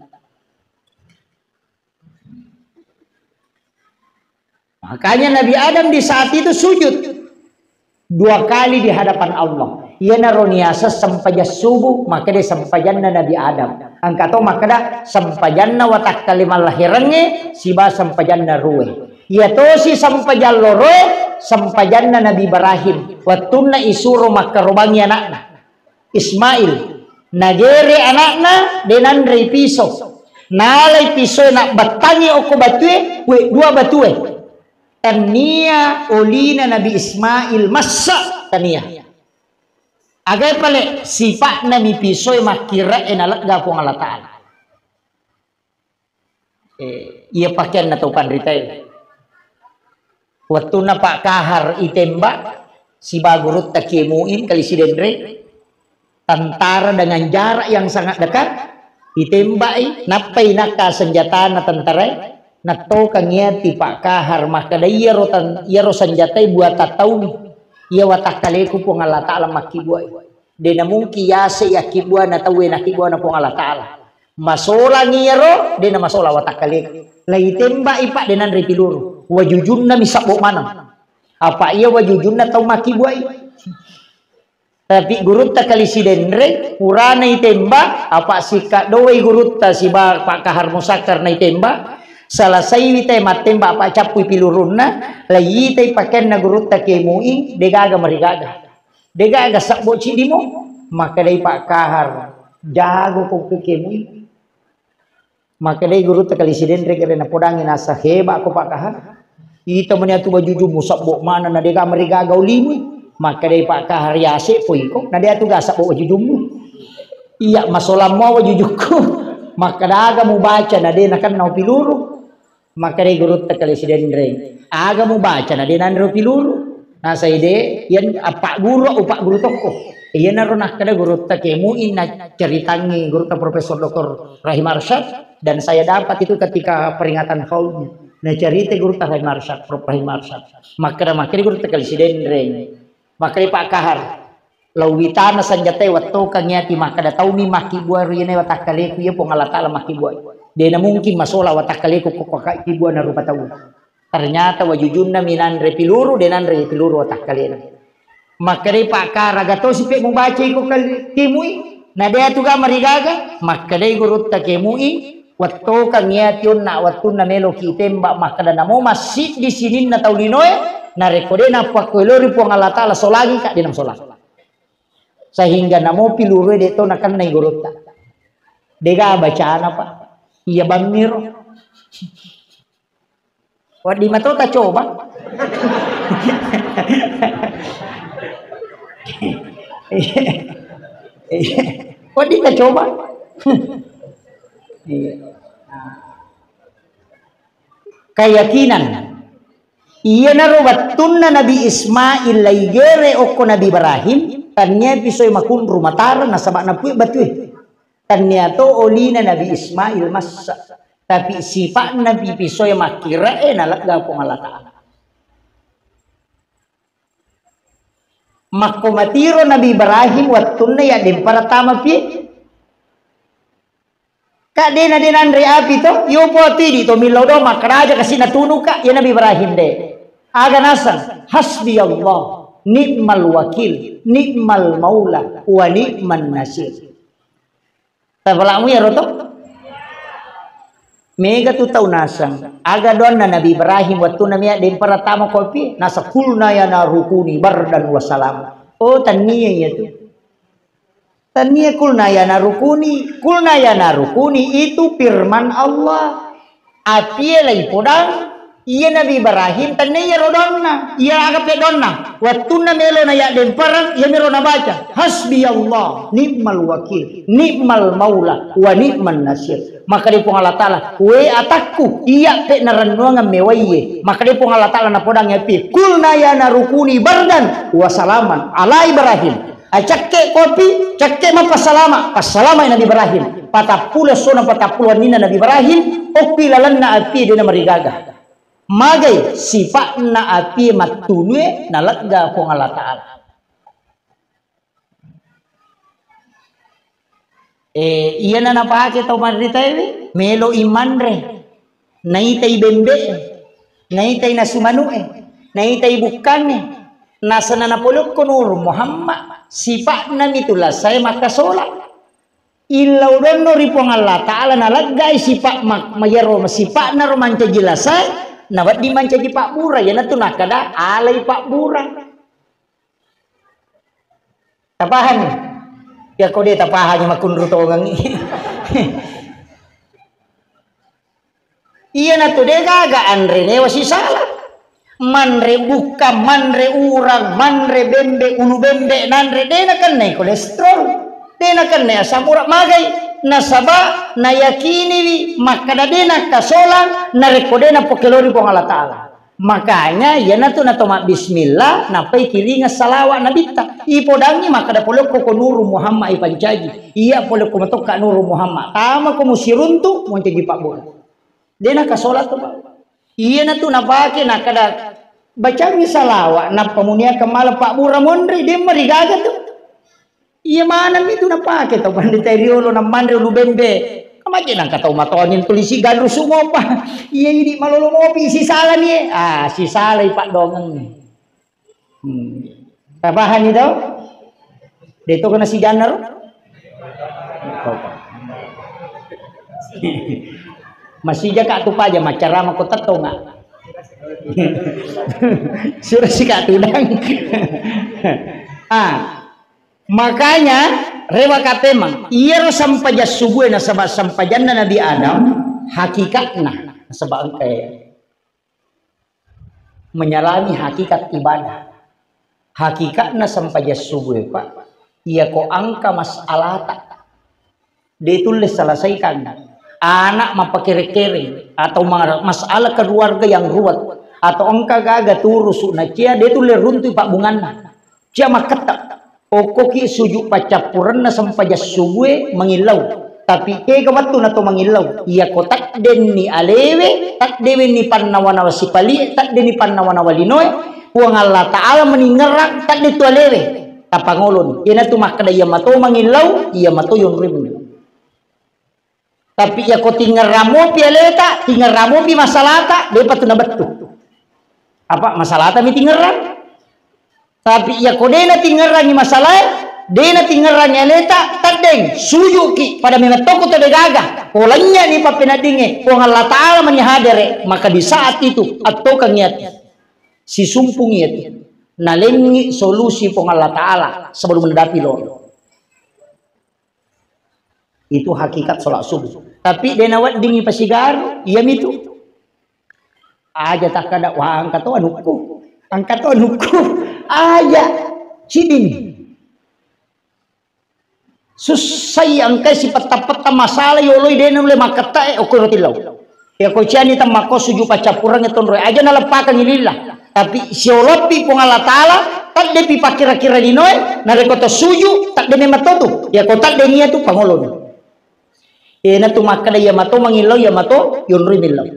Makanya Nabi Adam di saat itu sujud dua kali di hadapan Allah. Iyanaro niaseng sempajang subuh, makkeda sempajanna Nabi Adam. Engka to makkeda sempajanna watakkale mallaherengnge siba sempajanna ruwe. Iya tosi sempajang loroe, sempajanna Nabi Ibrahim. Wettunna isuro makkarobangi anakna. Ismail. Nagere anakna, de nanrei piso. Nalai pisoe, nabbattangi okko batue, kue dua batue. Tania olina Nabi Ismail massa, tania. Agae pale sipa'na mi pisoe makkire'e nalegga Puang Allah Ta'ala. Eh, iya pakeanna tau panritae. Wettunna Pak Kahar itembak sibawa gurutta Kiai Muin Kali Sidenreng, tentara dengan jarak yang sangat dekat, itembaki, nappai nakka senjatana tentarae, nattokang iyati Pak Kahar, makkeda, "Iyaro tan-, iyaro senjatai buatan taumi, iya watakkaleku Puang Allah Ta'ala makkibbuai. De namungkin yase yakkibbuana tauwe nakkibbuana Puang Allah Ta'ala. Masolangi iyaro, de namasola watakkaleku." Laitembaki, Pak, de nanre piluru. Wajujunna mi sabbo maneng. Apa iya wajujunna tau makkibbuai. Tapi gurutta Kali Sidenreng, purana itembak, apa sikaddoai gurutta siba Pak Kahar Musakkar naitembak, selesaiwi te mattembak, apa cappui pilurunna, laitai pakeanna gurutta Kiai Muin, degaga marigaga. Degaga sabbo cidimo, makkedai Pak Kahar, "Jago ko Kiai Muin." Makkedai gurutta Kali Sidenreng, gere napodangi nasa, "Heba ko Pak Kahar. Ita meni atu wajujummu sabbo maneng na dega marigaga ulimu." Makkedai Pak Kahar, "Yase poiko, na de atu ga sabbo wajujummu. Iya masolammu wajujukku." Makkeda, "Aga mubaca na de nakenna upiluru?" Makkedai gurutta Kali Sidenreng, "Aga mubaca na de nanre upiluru?" Nasai de, yen appagguru, upagguru tokko. Iyanaro nakkeda gurutta Kiai Muin, naceritangi gurutta Profesor Doktor Rahim Arsyad, dan saya dapat itu ketika peringatan haulnya. Nacerita gurutta Rahim Arsyad, Prof Rahim Arsyad. Makkeda, makkeda gurutta Kali Sidenreng. Makkeda Pak Kahar, "Lauwitana senjatae wettokangngi ati makkeda taumi makkibbuai ri iyanae watakkaleku iya Puang Allah Ta'ala makkibbuai. De namungkin masola watakkaleku ko pakkibbua na rupa tau." Ternyata wajujunna mi nanre piluru, de nanre piluru watakkalena. Makkedai Pak Kahar, "Aga tosi pe mubacai ko kal-, Kiai Muin? Na de atu ga marigaga?" Makkedai gurutta Kiai Muin, "Wettokang iyati onna wettunna meloki tembak makkeda namo massiddi sininna tau linoe, narekko de napakkuelori Puang Allah Ta'ala solangika, de namasola." Sehingga namo pilurue de to nakennai gurutta. Dega bacana, Pak. Iya bammiro. Wedding mato tacoba. Wedding tacoba. Iya. Keyakinan. Iyanaro wettunna Nabi Ismail laigere okko Nabi Ibrahim, tannia pisoi makunru matara nasaba napui batue. Tannia to olina Nabi Ismail massa. Tapi sipa'na pi pisoe makkira'e nalegga Puang Allah Ta'ala. Makko matiro Nabi Ibrahim wettunna yaddempara tama pi. Ka dena de nanre api to, yopo tidi to millau do makkaraja kasi natunuka, ya Nabi Ibrahim de. Aga naseng, "Hasbi Allah, ni'mal wakil, ni'mal maula, wa ni'man nasir." Tapalamu iyaro to? Mega tu tau naseng. Aga doanna Nabi Ibrahim wettunna mea dempara tama kopi, nasa, "Qulna ya naru kuni bardan wa salam." Oh, tannia iya tu. Tannia qulna ya naru kuni. Qulna ya naru kuni itu firman Allah. Apie lai podang, iya Nabi Ibrahim, tannia iyaro doanna, iya aga pe doanna. Wettunna melo na yaddempareng, iya miro nabaca, "Hasbi Allah, ni'mal wakil, ni'mal maula, wa ni'man nasir." Makkeda Puang Allah Ta'ala, "We atakku, iya pe narennuangeng mewaiye." Makkeda Puang Allah Ta'ala napodang yapi, "Qulna ya naru kuni bardan wa salaman ala Ibrahim." Acekke kopi, cekke mappassalama, passalama Nabi Ibrahim. Patappulo essona patappulo wenninna Nabi Ibrahim, okki lalenna api dena marigaga. Magai sipa'na api mattunue nalegga Puang Allah Ta'ala. Eh, iyana napake tau marritaewe, melo i manre. Naitai bembe'e, naitai nasu manu'e, naitai bukkangnge, nasana napolokko Nur Muhammad, sipa'na mitu lasae makkasola. Illau donno ri Puang Allah Ta'ala naleggai sipa' ma-, mayaro sipa'na ro mancaji lasae, nawedding mancaji pabbura, iyanatu nakkeda alai pabbura. Tapahang? Yakko de tapahangi makunru tongengi. Iyanatu de gaga anre newa sisala. Manre bukka, manre urang, manre bembe, ulu bembe nanre, de nakennai kolesterol, de nakennai asam urat magai, nasaba nayakiniwi makkada de nakkasolang narekko de napokelori Puang Allah Ta'ala. Makanya iyanatu nato mabbismillah, nappai kilinga salawa nabitta. Ipodangi makkada pole okko ko Nuru Muhammad ipancaji. Iya pole okko matokka Nuru Muhammad. Tama ko musiruntu, moncaji pabbola. De nakasola to, Pak. Iyanatu napake nakkada bacangi salawa, nappa muniakkang mala pabbura monri, de marigaga tu. Iya maneng itu napake tau pandita riolo namanre ulu bembe. Kamaje nangka tau matoni tulisi ganru sumopa. Iya idi malolo mopi sisalani. Ah, sisalai paddongengngi. Hmm. Tapahani tau? De to kena sijanna ro? Masija ka tu paja macarama ko tettonga. Sura sika tudang. Ah, makanya rewa katemang, iyaro sempajang subue nasaba sempajanna Nabi Adam, hakikatna nasaba engka e menyalami hakikat ibadah. Hakikatna sempajang subue, Pak, iyako engka masalata de tulle selesaikan. Anak mappakere-kere atau ma-, masalah keluarga yang ruwet atau engka gaga turusu na cia de tulle runtui pabbunganna. Cia makketta. Okkoki suju paccappurenna sempajang subue mangillau. Tapi kega wettu nato mangillau. Iyako taddenni alewe, taddewenni pannawa-nawa sipalie, taddenni pannawa-nawa linoe, Puang Allah Ta'ala meningerang tadde tu alewe. Tapangoloni. Iyanatu makkeda iya mato mangillau, iya mato yonroi mangillau. Tapi iyako tingerrang mopi aleta, tingerrang mopi masalata, depa tu nabettu. Apa masalata mi tingerrang? Tapi iyako dena tingerrangi masalae, dena tingerrangi aleta, teddeng, sujuki, pada memang toko to degaga. Ko lanynya ni pappeneddingnge, Puang Allah Ta'ala mani hadere, maka di saat itu, attokangi ati. Sisumpungi ati. Nalengi solusi Puang Allah Ta'ala sebelum menghadapi lo. Itu hakikat sholat subuh. Tapi dena weddingi pasigaru, iya mitu. Aja takkada, "Wah, engka to anukku. Engka to anukku." Aja. Sidin. Sussai engkai sipetta-petta masalah yoloi dena ulle makketta e okko roti lau. Iyako ciani temmakko suju paccappurengnge tonroe, aja naleppakengngi lillah. Tapi sioloppi Puang Allah Ta'ala, taddepi pakkira-kira linoe, narekko to suju, tadde memang to tu. Iyako tadde nia tu pangoloni. Ena tu makkeda iya mato mangillau, iya mato yonroi millau.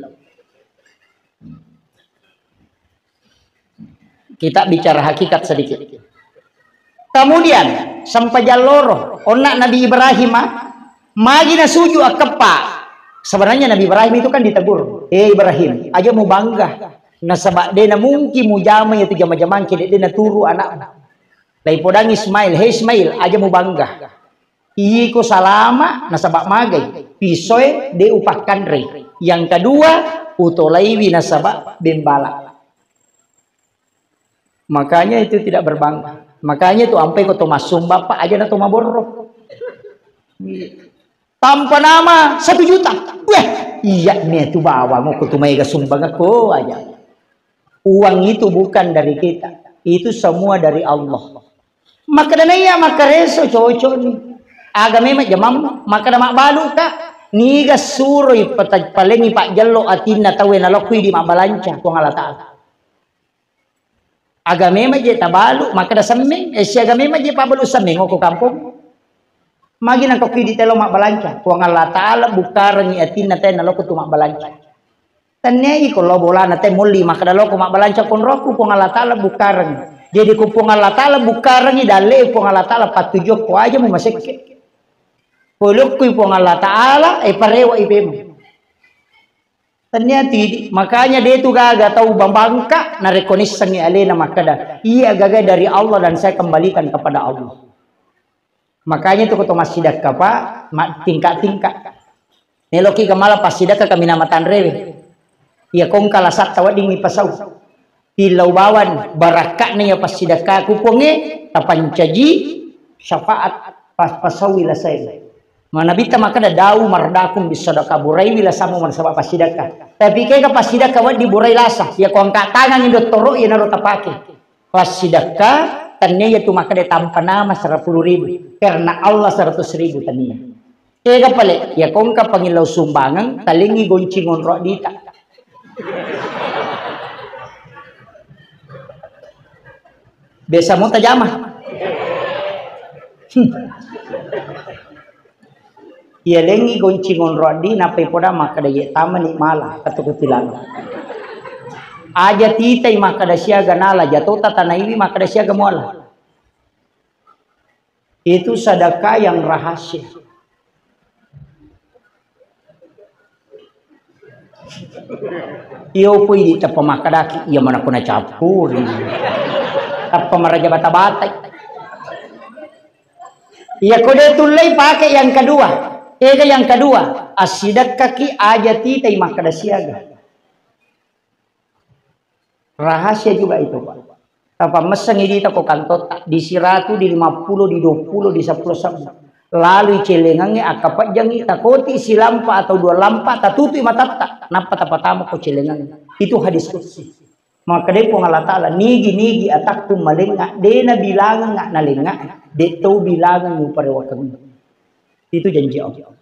Kita bicara hakikat sedikit. Kemudian, sempajang loro, onna Nabi Ibrahim, ah, magi nasuju akkeppa. Sebenarnya Nabi Ibrahim itu kan ditegur, "Eh Ibrahim, aja mu bangga. Nasaba dena mungkin mujama yatu jama-jamangki, de, dena turu anakmu." Laipodangi Ismail, "Hei Ismail, aja mu bangga. Iko salama nasaba magai. Pisoe de upakkanrei. Yang kedua, utolaiwi nasaba bembala." Makanya itu tidak berbangga. Makanya itu ampai ko to massumba, Pak, aja na to maborro. Tanpa nama satu juta. Weh, iya nih tu bawang ko tu maega sumbang ko aja. Uang itu bukan dari kita. Itu semua dari Allah. Makkeda naiya makkareso cocok ni. Aga memang jamam, makkeda mabbalu ka. Niga suroi pata-, palengi pajjello atinna tauwe nalokui di mabbalanca Puang Allah Ta'ala. Aga memang je tabalu, makkeda semmeng, eh, siaga memang je pabalu semmeng, okko kampong. Magi nangka kidi telo mabbalanca, Puang Allah Ta'ala bukkarengi atinna tena loko tu mabbalanca. Tenniai ko lo bolana te molli, makkeda loko mabbalanca konroku, Puang Allah Ta'ala bukkarengi. Jadi ko Puang Allah Ta'ala bukkarengi, dalle Puang Allah Ta'ala pattujuakko aja mu masekke. Polokkui Puang Allah Ta'ala, eh, parewa ipemu. Tennia tidi, makanya de tu gaga tau bambangka narekko nissengngi alena makkeda, "Iya gaga dari Allah dan saya kembalikan kepada Allah." Makanya tu ko to massidakka, Pak, ma-, tingkat-tingkat. Neloki gamala passidakka kaminang matanrewe. Iya kongka lasatta wedding ipasau. Tillau bawang barakka'na iya passidakkaku, Puangnge, tapancaji syafaat pas-, pasaui lasae. Manabitta makkeda, "Dau mardakum bisadaqah," buraiwi lasammu nasaba passidekka. Tapi kega passidekka wedding burai lasa, iya ko angka tangangi dottoro, iyanaro tapake. Passidekka, tennia iya tu makkeda tampa nama serapulu ribu. Karena Allah seratus ribu tennia. Kega pale, iya ko angka pangillau sumbangeng, talengngi goncing onro dita. Biasa mo tajama. Hmm. Iya lengngi goncing onro addi, nappai poda makkeda, "Iye tamani mala, katuku tilang." Aja titai makkeda siaga nala, jatota tanaiwi makkeda siaga muala. Itu sedekah yang rahasia. Iyo pui di tappa makkedaki, iya mana kuna cappuri. Tappa maraja bata-batai. Iya ko de tullei pake yang kedua. Ega yang kedua, assidekkaki aja titai makkeda siaga. Rahasia juga itu, Pak. Tapammessengi dita ko kantotta, di siratu, di lima puluh, di dua puluh, di seppulo sebbu. Lalu celengangnge akkapejjangi, takoti silampa atau dua lampa, tatutui matatta, nappa tapatama ko celengangnge. Itu hadis qudsi. Makkedai Puang Allah Ta'ala, "Nigi-nigi atakku malengnga, de nabilangengnga nalengnga, de tau bilangeng uparewakengngi." Itu janji Allah.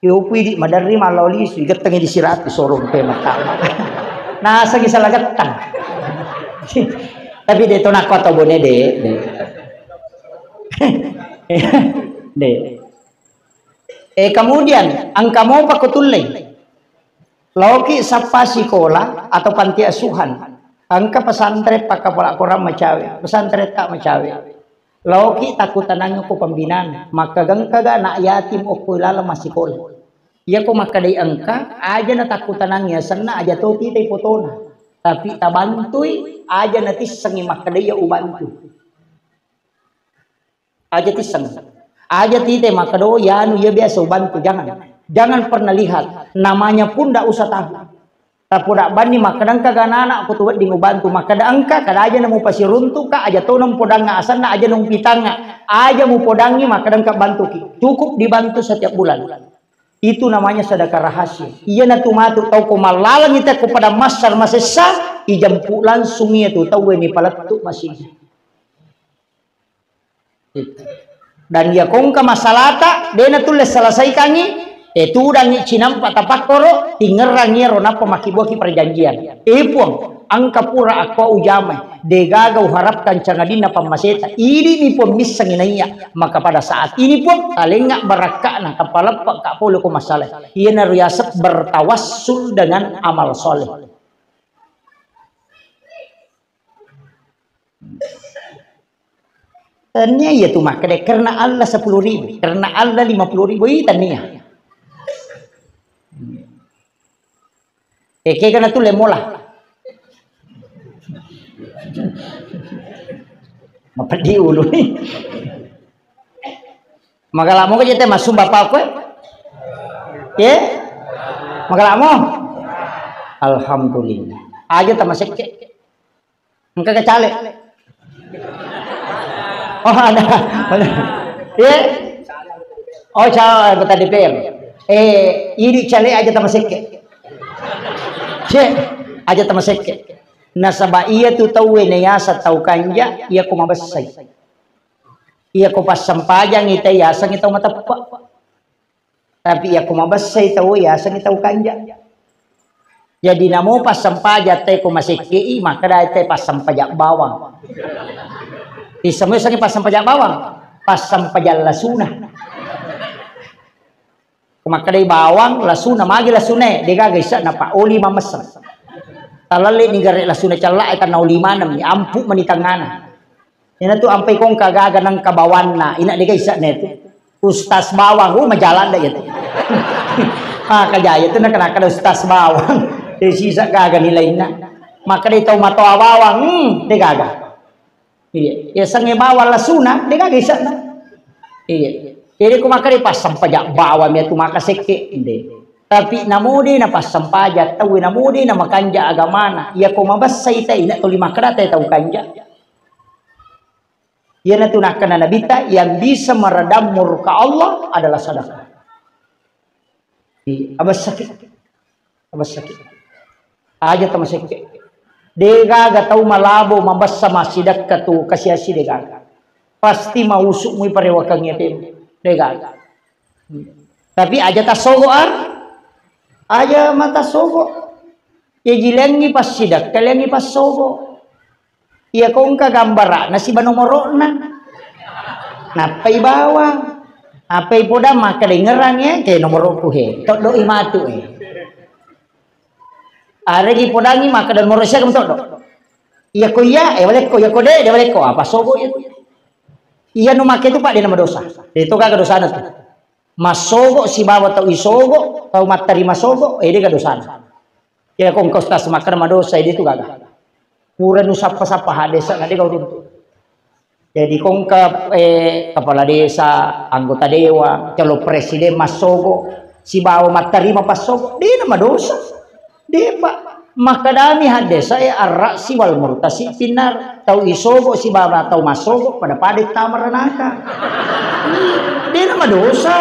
Iyo pui di maderri mallao lisu, igettengi di siratu sorong pe mattama. Nasengi salah gettang. Tapi de to nakko atau bone de, de. De. Eh, kemudian engka mopa ko tullei. Laoki sappa sikola atau panti asuhan. Engka pesantren pakkapola korang macawe, pesantren tak macawe. Laoki takkutanangi ko pembinaan, makkagangkaga anak yatim okko laleng massikola. Iyako makkedai engka, aja natakkutanangi asenna, aja to titai fotona. Tapi tabantui, aja natissengi makkedai iya ubantu. Aja tisseng. Aja titai makkeda, "Oh, yanu, iya biasa ubantu." Jangan. Jangan pernah lihat. Namanya pun ndak usah tahu. Tapoda banni makkeda engka ganana ko tu wedding ubantu, makkeda engka, kada aja namu pasiruntuka, aja to namu podangnga asenna, aja namu pitangnga, aja mupodangngi makkeda engka bantuki. Cukup dibantu setiap bulan. Itu namanya sedekah rahasia. Iyana tu matu tau ko mallalengi te ko pada massar masessa, ijempu langsung iya tu tauwe ni palettu masigi. Dan iya kongka masalata, de natulle selesaikangi, eh, tudangi cinampa tapakkoro, tingerrangi ero nappa makkibuaki perjanjian. Eh, Puang, engka pura akko ujamai, degaga uharapkan cangadinna pammaseta. Idi ni Puang missengi naiya, maka pada saat ini Puang, talengnga barakka'na, tapaleppa ka pole ko masalah. Iyana riasek bertawassul dengan amal soleh. Tania iya tu makkeda, karena Allah sepuluh ribu, karena Allah lima puluh ribu, ih, tania. Eh, kega na tu lemola. Mapeddi ulu ni. Magalamo ke jete masumba apa aku, eh? Ye? Magalamo? Alhamdulillah. Aja tamasekke. Engka kacale. Oh, ada. Ada. Iya. Oh, calon anggota D P R. Eh, idi cale aja tamasekke. Cek, aja tamasekke. Nasaba iya tu tauwe nayasa tau kanja, iya ko mabessai. Iya ko passempajang ita yaseng tau mateppe. Tapi iya ko mabessai tau, yasengngi tau kanja. Jadi namo passempajang te ko masekkei, makkeda te passempajang bawang. Issemmu yasengngi passempajang bawang, passempajang lasuna. Ko makkedai bawang, lasuna, magi lasunae, degaga isse'na, Pak, oli mamesseng. Talalle ni gare lasuna cella e, tanna oli maneng, ampu mani tangngana. Ina tu ampai kongka gaga nengka bawanna, ina dega isse'na tu. Ustaz bawang, uh, majalan dah itu. Ah, kajaya tu nak, nak ada ustaz bawang. Jadi sisa gaga nilainna. Maka dia tahu matoa bawang, hmm, dia gaga. Iya, ya sange bawang lasuna, dia gaga isse'na. Iya. Jadi ku maka dia pas sempajak bawang ya tu maka sekke, inde. Tapi namudi na pas sempajak, tahu namudi na makanja agamana. Ya ko mabessai te, ina tuli makkeda te tau kanja. Iyanatu nakkeda Nabitta, yang bisa meredam murka Allah adalah sedekah. Iya, abessaki. Abessaki. Aja tamasekke. Degaga tau malabo mabessa massidekka tu kasiasi degaga. Pasti mausu mui parewakengnge pe. Degaga. Tapi aja tasogo ar. Aja matasogo. Ya jilengi passidekka, lengi passogo. Iya ko engka gambara'na siba nomoro'na. Nappai bawang. Nappai podang makkedengngerang ya, ke nomoro'ku he. Toddo'i matu eh. Aregi podangi makkeda nomoro' siaga toddo. Iya ko iya, eh walekko, iya ko de, de walekko. Apa sogo itu? Iya nu make tu Pak de nama dosa. Itu kagak dosana tu. Massogo sibawa tau isogo, tau mattarima sogo, eh de ga dosana. Iya ko engka ustaz makkeda madosa, eh de tu gaga. Pura nu sappa-sappa hadesa na de ga uruntu. Jadi kongka eh, kepala desa, anggota dewan, calon presiden massogo, sibawa mattarima passogo, dena madosa. Depa makkedami haddesa e arra'si wal murtasi pinnar, tau isogo sibawa tau massogo pada-pada tama ranaka. Dena madosa.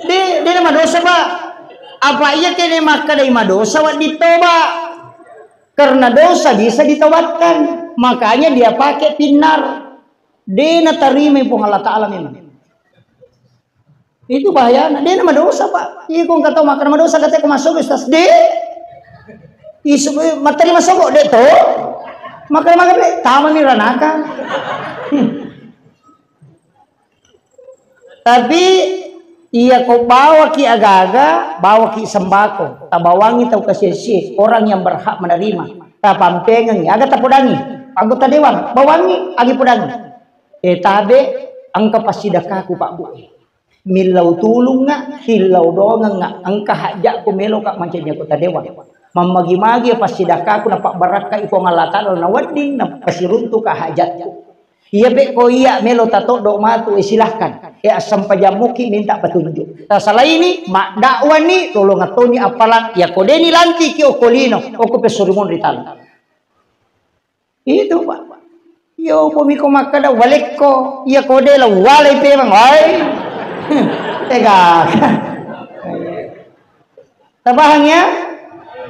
De, de madosa, Pak. Apa iya kene makkedai madosa wedding toba? Karena dosa bisa ditobatkan. Makanya dia pakai pinnar. De natarima Puang Allah Ta'ala memang. Itu bahayana. De madosa, Pak. Iya kong kata makkeda madosa kata ko masuk Ustaz. De. Isu materi masuk kok de to. Makkeda makkeda de. Tama mi ranaka. Hmm. Tapi iya ko bawaki aga-aga, bawaki sembako, tabawangi tau kasiasi, orang yang berhak menerima, tapampengengi, aga tapodangi, anggota dewan, bawangi, agi podangi. Eh tabe, engka passidakaku Pak Bu. Millau tulungnga, hillau dongengnga, engka hajatku meloka mancaji anggota dewan. Mammagi-magi passidakaku napabbarakkai Puang Allah Ta'ala nawedding napasiruntuka hajatku. Iya pe ko iya melo tatoddo matu, eh, silahkan. Eh, assempajang muki minta petunjuk. Tasalaini, maddakwani, lolongettoni appalang, iya ko deni lantiki okko lino, okko pesuri monri talo. Itu, Pak. Yo, ko miko makkeda, walekko, iya ko de la walai pemang, wai. Tega. Tabahang ya?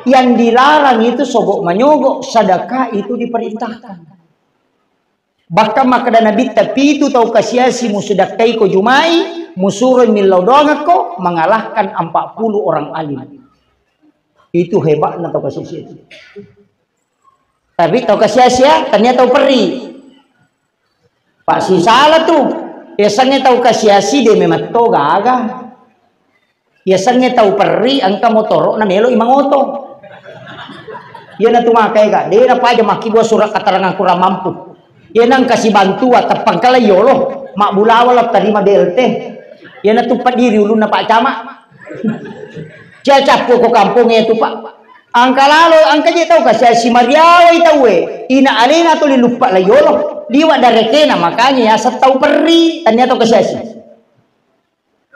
Yang dilarang itu sogok manyogok, sedekah itu diperintahkan. Bahkan makkeda Nabitta, pitu tau kasiasi musidakkaiko Jumai, musuroi millau doangekko, mengalahkan empat puluh orang alim. Itu hebatnya tau kasiasi. Tapi tau kasiasi ya, tania tau perri. Pak sisala tu, yasengnge tau kasiasi de memang to gaga. Yasengnge tau perri engka motoro na melo i mangoto. Iyana tu maka ega, de na paja makkibua surat keterangan kurang mampu. Iyana engka sibantua teppangkala yolo, mabbulawa lo tarima B L T. Iyana tu pediri ulunna Pak Camat. Cia cappu ko kampong e tu Pak. Angka lalo, angka je tau kasiasi mariawai tau e. Ina alena tuli luppa la yolo. Liwa darekena makanya yaseng tau perri, tania tau kasiasi.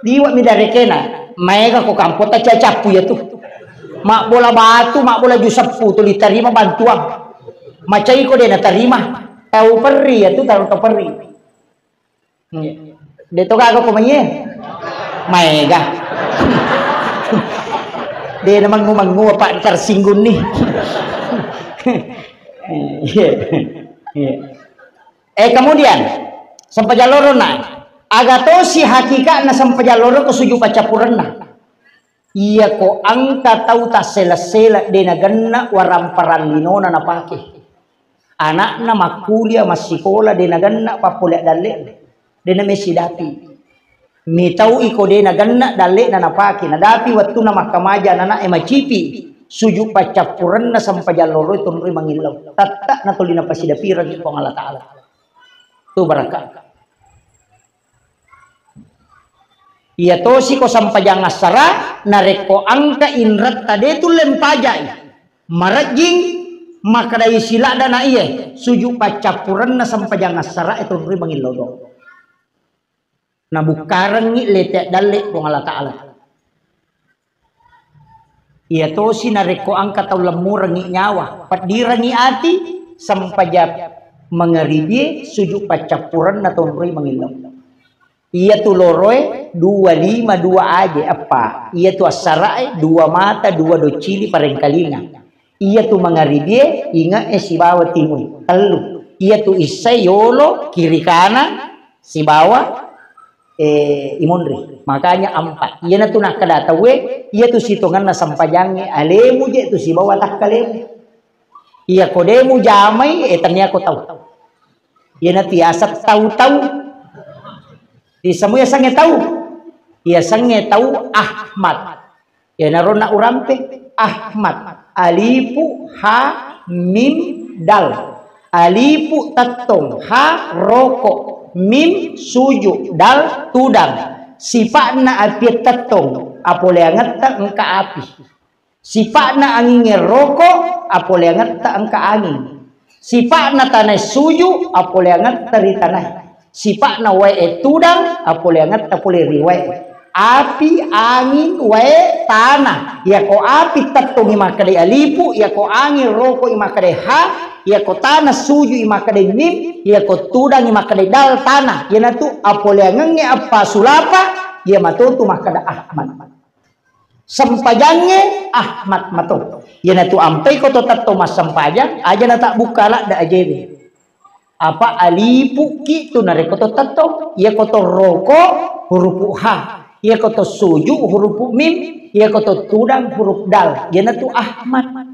Liwa mi darekena, maega ko kampota cacappu ya tu. Mabbola batu, mabbola juseppu tu ditarima bantuang. Macai ko de natarima. Tau perri ya tu, tau, tau perri. De to gaga ko maie. Maega. De na mengu-mengu apa tersinggung nih. Iya. Iya. Eh, kemudian, sempajang loro na. Aga tosi hakikatna sempajang loro ko suju paccappurenna. Iya ko engka tau tassele-sele de nagenna waramparang linona napake. Anakna makkulia, massikola de nagenna pappoleang dalle. De namessidapi. Mitau iko de nagenna dalle'na napake, nadapi wettunna makkamaja anana'e macipi, suju paccappurenna sempajang loroe tonroi mangillau. Tatta natuli napasidapirengngi Puang Allah Ta'ala. Tu barakka. Iya tosi ko sempajang assara, narekko engka inretta de tulle mpajai. Marejjing makkedai siladda na iye, suju paccappurenna sempajang assara e tonroi mangillau do. Nabukkarengngi lete dalle Puang Allah Ta'ala. Iya tosi narekko engka tau lemmurengngi nyawa, peddirengngi ati, sempajang mangaribie, sujud paccappurenna tonroi mangillau. Iyatu loroe dua lima, dua aje, eppa. Iyatu assara'e dua mata, dua doccili parengkalinga. Iyatu mangaribie inge'e sibawa timui, tellu. Iyatu issae yolo kiri kana sibawa, eh, imunri. Makanya empat. Iyanatu nakkeda tauwe, iyatu sitongenna sempajangnge alemu je tu sibawa takkalemu. Iyako de mujamai, eh, tenniako tau. Iyanatu yaseng tau-tau. Isemua yasengnge tau. Yasengnge tau Ahmad. Iyanaro na urampe Ahmad. Alifu, ha, mim, dal. Alifu tettong, ha roko, mim suju, dal tudang. Sipa'na api tettong, apoleangetta engka api. Sipa'na angingnge roko, apoleangetta engka anging. Sipa'na tanae suju, apoleangetta ri tanae. Sipa'na wae tudang, apoleangetta pole ri wae. Api, angin, wae, tana. Iyako api tettongi makkedai alifu, iyako angin rokoi makkedai ha, iyako tana sujui makkedai mim, iyako tudangi makkedai dal tana. Iyanatu apoleangengnge appasulapa, iya matotu makkeda Ahmad. Sempajangnge Ahmad mato. Iyanatu ampai ko to tetto massempajang, aja natabbukka ladde ajewe. Apa alifu ki tu narekko to tetto, iya ko to roko hurupu ha, iya ko to suju hurupu mim, iya ko to tudang huruf dal. Iyanatu Ahmad.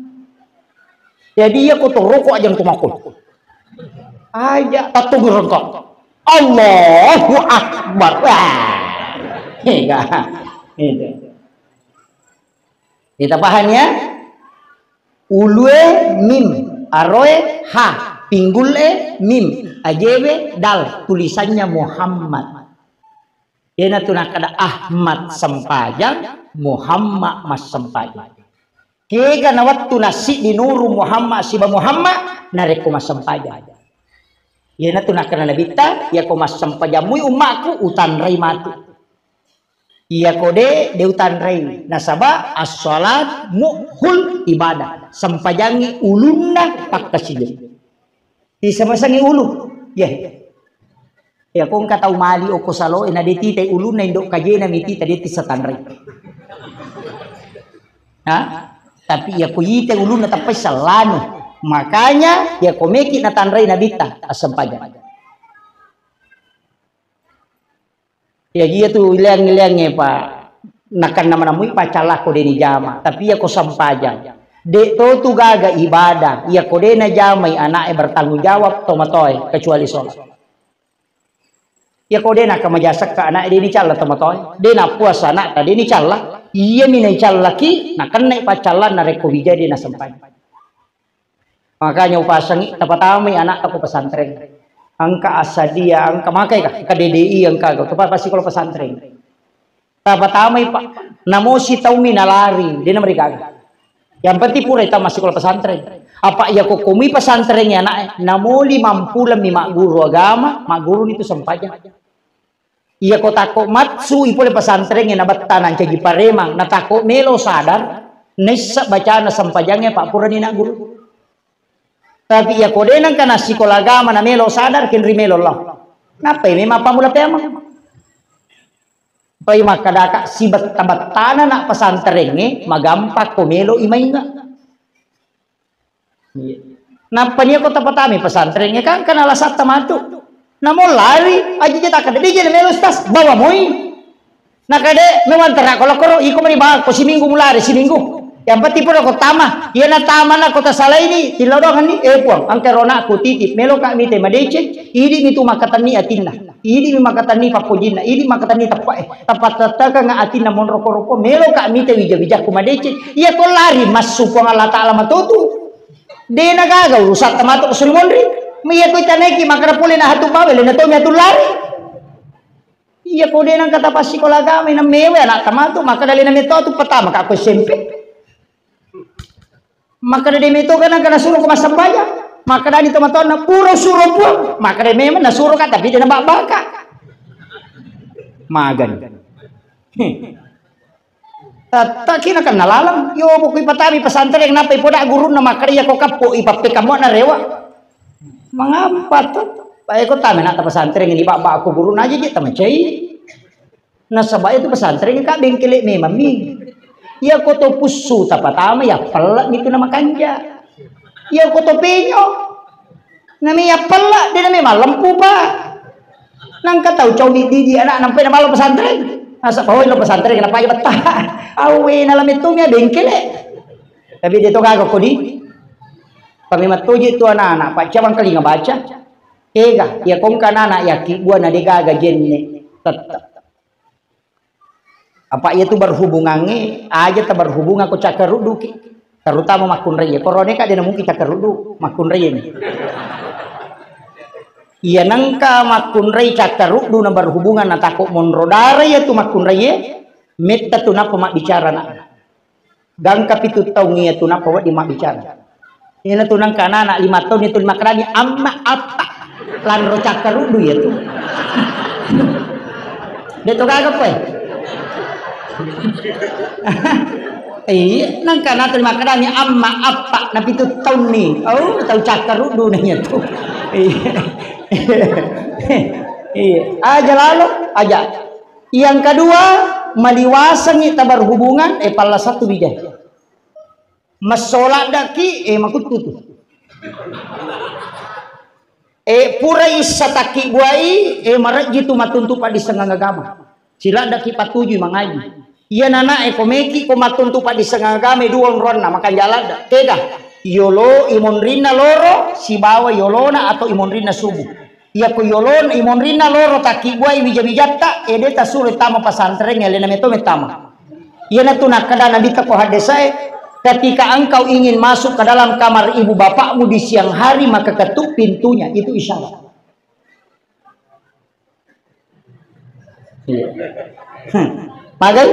Jadi iya ko to roko aja ko makko. Aja tattung rengko. Allahu Akbar. Wah. Iya. Itu. Kita paham ya? Ulue mim, aroe ha, pinggule mim, ajewe dal, tulisannya Muhammad. Iyanatu nakkeda Ahmad sempajang, Muhammad massempajang. Kega na wettu nassiddi nuru Muhammad siba Muhammad narekko massempajang. Iyanatu nakkeda Nabitta, iyako massempajammui ummakku, utanrai matu. Iyako de, de utanrai. Nasaba as-salat mukhul ibadah. Sempajangngi ulunna pakkasiwiang. Isemasengngi ulu. Ye. Iyako engka tau mali okko saloe, na de titai ulunna, indo kajena mi tita, de tissa tanrai. Ha? Tapi iyako ite ulunna tappai sellanu. Makanya iyako meki natanrai Nabitta assempajang. Iya, iya tu ileang-ileangnge, Pak. Nakenna manamui pacalla ko deni jama, tapi iya ko sempajang. Dek to tu gaga ibadah, iya ko dena jamai anaknya bertanggung jawab tomatoe kecuali sholat. Iya ko dena kamajasekka anak deni calla tomatoe, dena puasa anak ta deni calla, iya mina icallaki, nakenna paccallanna rekko bijai dena sempajang. Makanya upasangi, tapatamai anakta ko pesantren. Engka assadia, engka makai ka, engka D D I, engka ga, tapa passikola pesantren. Tapatamai, Pak. Namosi taumi nalari, dena merigaga. Yang penting pura tama massikola pesantren. Apa iya ko komui pesantren ya anak, namoli mampulemmi magguru agama, magguru itu sempajang. Iya ko takko matsui pole pesantrengnge na betta nancaji paremang, na takko melo sadar, naissa bacana sempajangnge, Pak, purani na guru. Tapi iya ko de nengka na sikola agama na melo sadar, kenri melo lao. Nappai memang pammula peamang. Pai makkadaka sibetta-bettana na pesantrengnge, magampang ko melo imainga. Iya. Nappa nia ko tapatami pesantren, ya kan, kan alasatta matu. Namo lari, aja je takkeda, "Dije melo Ustaz, bawa moi." Nakade, "Memang tera ko lokoro, iko mani bawa ko siminggu mulari, siminggu." Yang penting pura ko tama, iya na tama na ko tasalaini, tilau doang ni, "Eh, Puang, angka ronakku titip, melo ka mite madeceng, idi mi tu makatenni atinna." Idi mi makatenni pappojinna, idi makatenni teppe'e. Tapattettekeng atinna monro-koro, melo ka mite wija-wijakku madeceng. Iya ko lari massu Puang Allah Ta'ala matotu. De na gaga urusatta matu suri monri. Iya ko itanaiki makkeda pole na hatu bawe, lena to mi hatu lari. Iya ko de nengka tapassikola agama, na mewe anakta matu, makkeda lena metotu pertama ka ko S M P. Makkeda de meto kana kana suro ko massempajang. Makkeda ni tomatoanna pura suro Puang. Makkeda memang nasuro ka tapi de nababbaka. Magan. Heh. Tattaki nakenna laleng. Yo, buku ipatami pesantren, nappa ipoda gurunna makkeda, "Iya ko kappo, ipappekammo na rewa." Mangampa to. Pae ko tame na pesantren ini baba aku gurunna aja je tamacai. Nasaba itu pesantren ka bengkele memang mi. Iya ko to pussu tapatama ya pella mi tu na makanja. Iya ko to penyo. Nami appella, de nami mallempu, Pak. Nangka tau cau didi anak nampai na balo pesantren. Asa pawai lo pesantren kenapa aja betah. Awe na lamettu mi bengkele. Tapi de to gaga kodi. Kami matuju tu anak-anak, Pak, cabang kelinga baca. Ega, ya kongka anak yaki buana de gaga jenne. Tetap. Apa iya tu berhubungangnge, aja ta berhubungan ko cakkarudduki. Terutama makkunrai. Korone ka de na mungkin cakkaruddu, makkunrai ni. Iya nengka makkunrai cakkaruddu na berhubungan na tako monro dara iya tu makkunrai, metta tu nappa mabbicara na. Gangka pitu taung iya tu nappa wedding mabbicara. Ina tu nangka anak-anak lima taung itu makkedani, "Amma, appa." Lanro cakkaruddu iya tu. De to gaga koe. Iya, nangka anak tu makkedani, "Amma, appa." Na pitu taung ni. Oh, tau cakkaruddu na iya tu. Iya. Iya, aja lalo, aja. Yang kedua, maliwasangi tabarhubungan, eh, palla satu bijai. Massola daki, eh, makuttu tu. Eh, pura issa takki buai, eh, marejji tu matuntu paddissengang agama. Sila daki patujui mangaji. Iya nana, eh, komeki ko matuntu paddissengang agama, dua onronna, makanja ladda. Tega, yolo imonrinna loro, sibawa yolona atau imonrinna subuh. Iya ko yolona imonrinna loro takki buai wija-wijatta, eh, de tasuro tama pesantren, alena meto metama. Iyanatu nakkeda Nabitta ko haddesae, "Ketika engkau ingin masuk ke dalam kamar ibu bapakmu di siang hari, maka ketuk pintunya." Itu isyarat. Iya. Magai?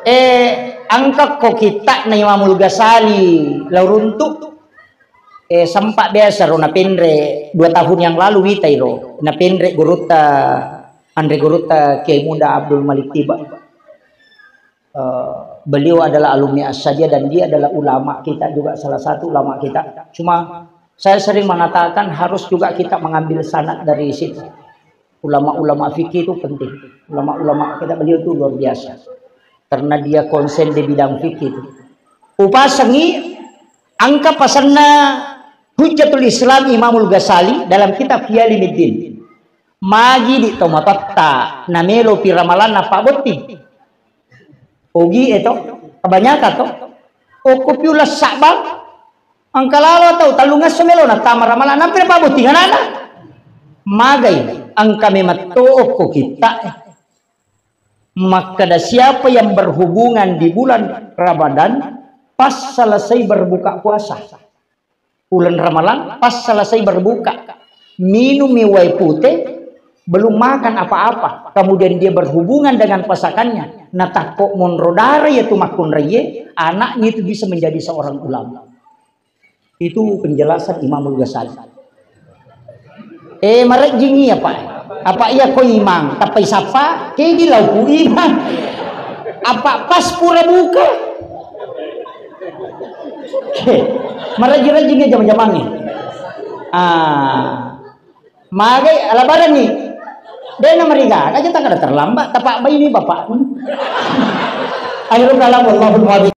Eh, engka ko kitta'na Imamul Ghazali, lao runtu. Eh, sempat biasa ro napenre dua tahun yang lalu witai ro. Napenre gurutta Anre gurutta Kiai Muda Abdul Malik Tiba. Eh, beliau adalah alumni Assadia dan dia adalah ulama kita juga, salah satu ulama kita. Cuma saya sering mengatakan harus juga kita mengambil sanad dari situ. Ulama-ulama fikih itu penting. Ulama-ulama kita, beliau itu luar biasa. Karena dia konsen di bidang fikih itu. Upasengi angka pasanna Hujjatul Islam Imamul Ghazali dalam kitab Ihya Ulumuddin. Magi di tomatoatta namelo pi ramalanna pabbotting. Ogi e to, kebanyakan to. Okko pi uleng Sa'bang, engka lalo tau tellungesso melo nattama ramalang, nampa pabbotting anana. Magai, engka memetto okko kitta e. Makkeda siapa yang berhubungan di bulan Ramadan pas selesai berbuka puasa. Uleng Ramalang, pas selesai berbuka, minumi wae pute, belum makan apa-apa, kemudian dia berhubungan dengan pasangannya, natakko monro dara iya tu makkunraie, anaknya itu bisa menjadi seorang ulama. Itu penjelasan Imamul Ghazali. Eh, marejjing iya, Pak. Apa iya ko imang, tappai sappa, kegi lauku imang. Apa pas pura buka? Eh, marejjing-rejjing iya jama-jamangnge. Ah. Magai, ala badanni. Dena mariga, aja tak ada terlambat, tapak bayi ni bapak. Akhirul kalam, wallahul muwaffiq.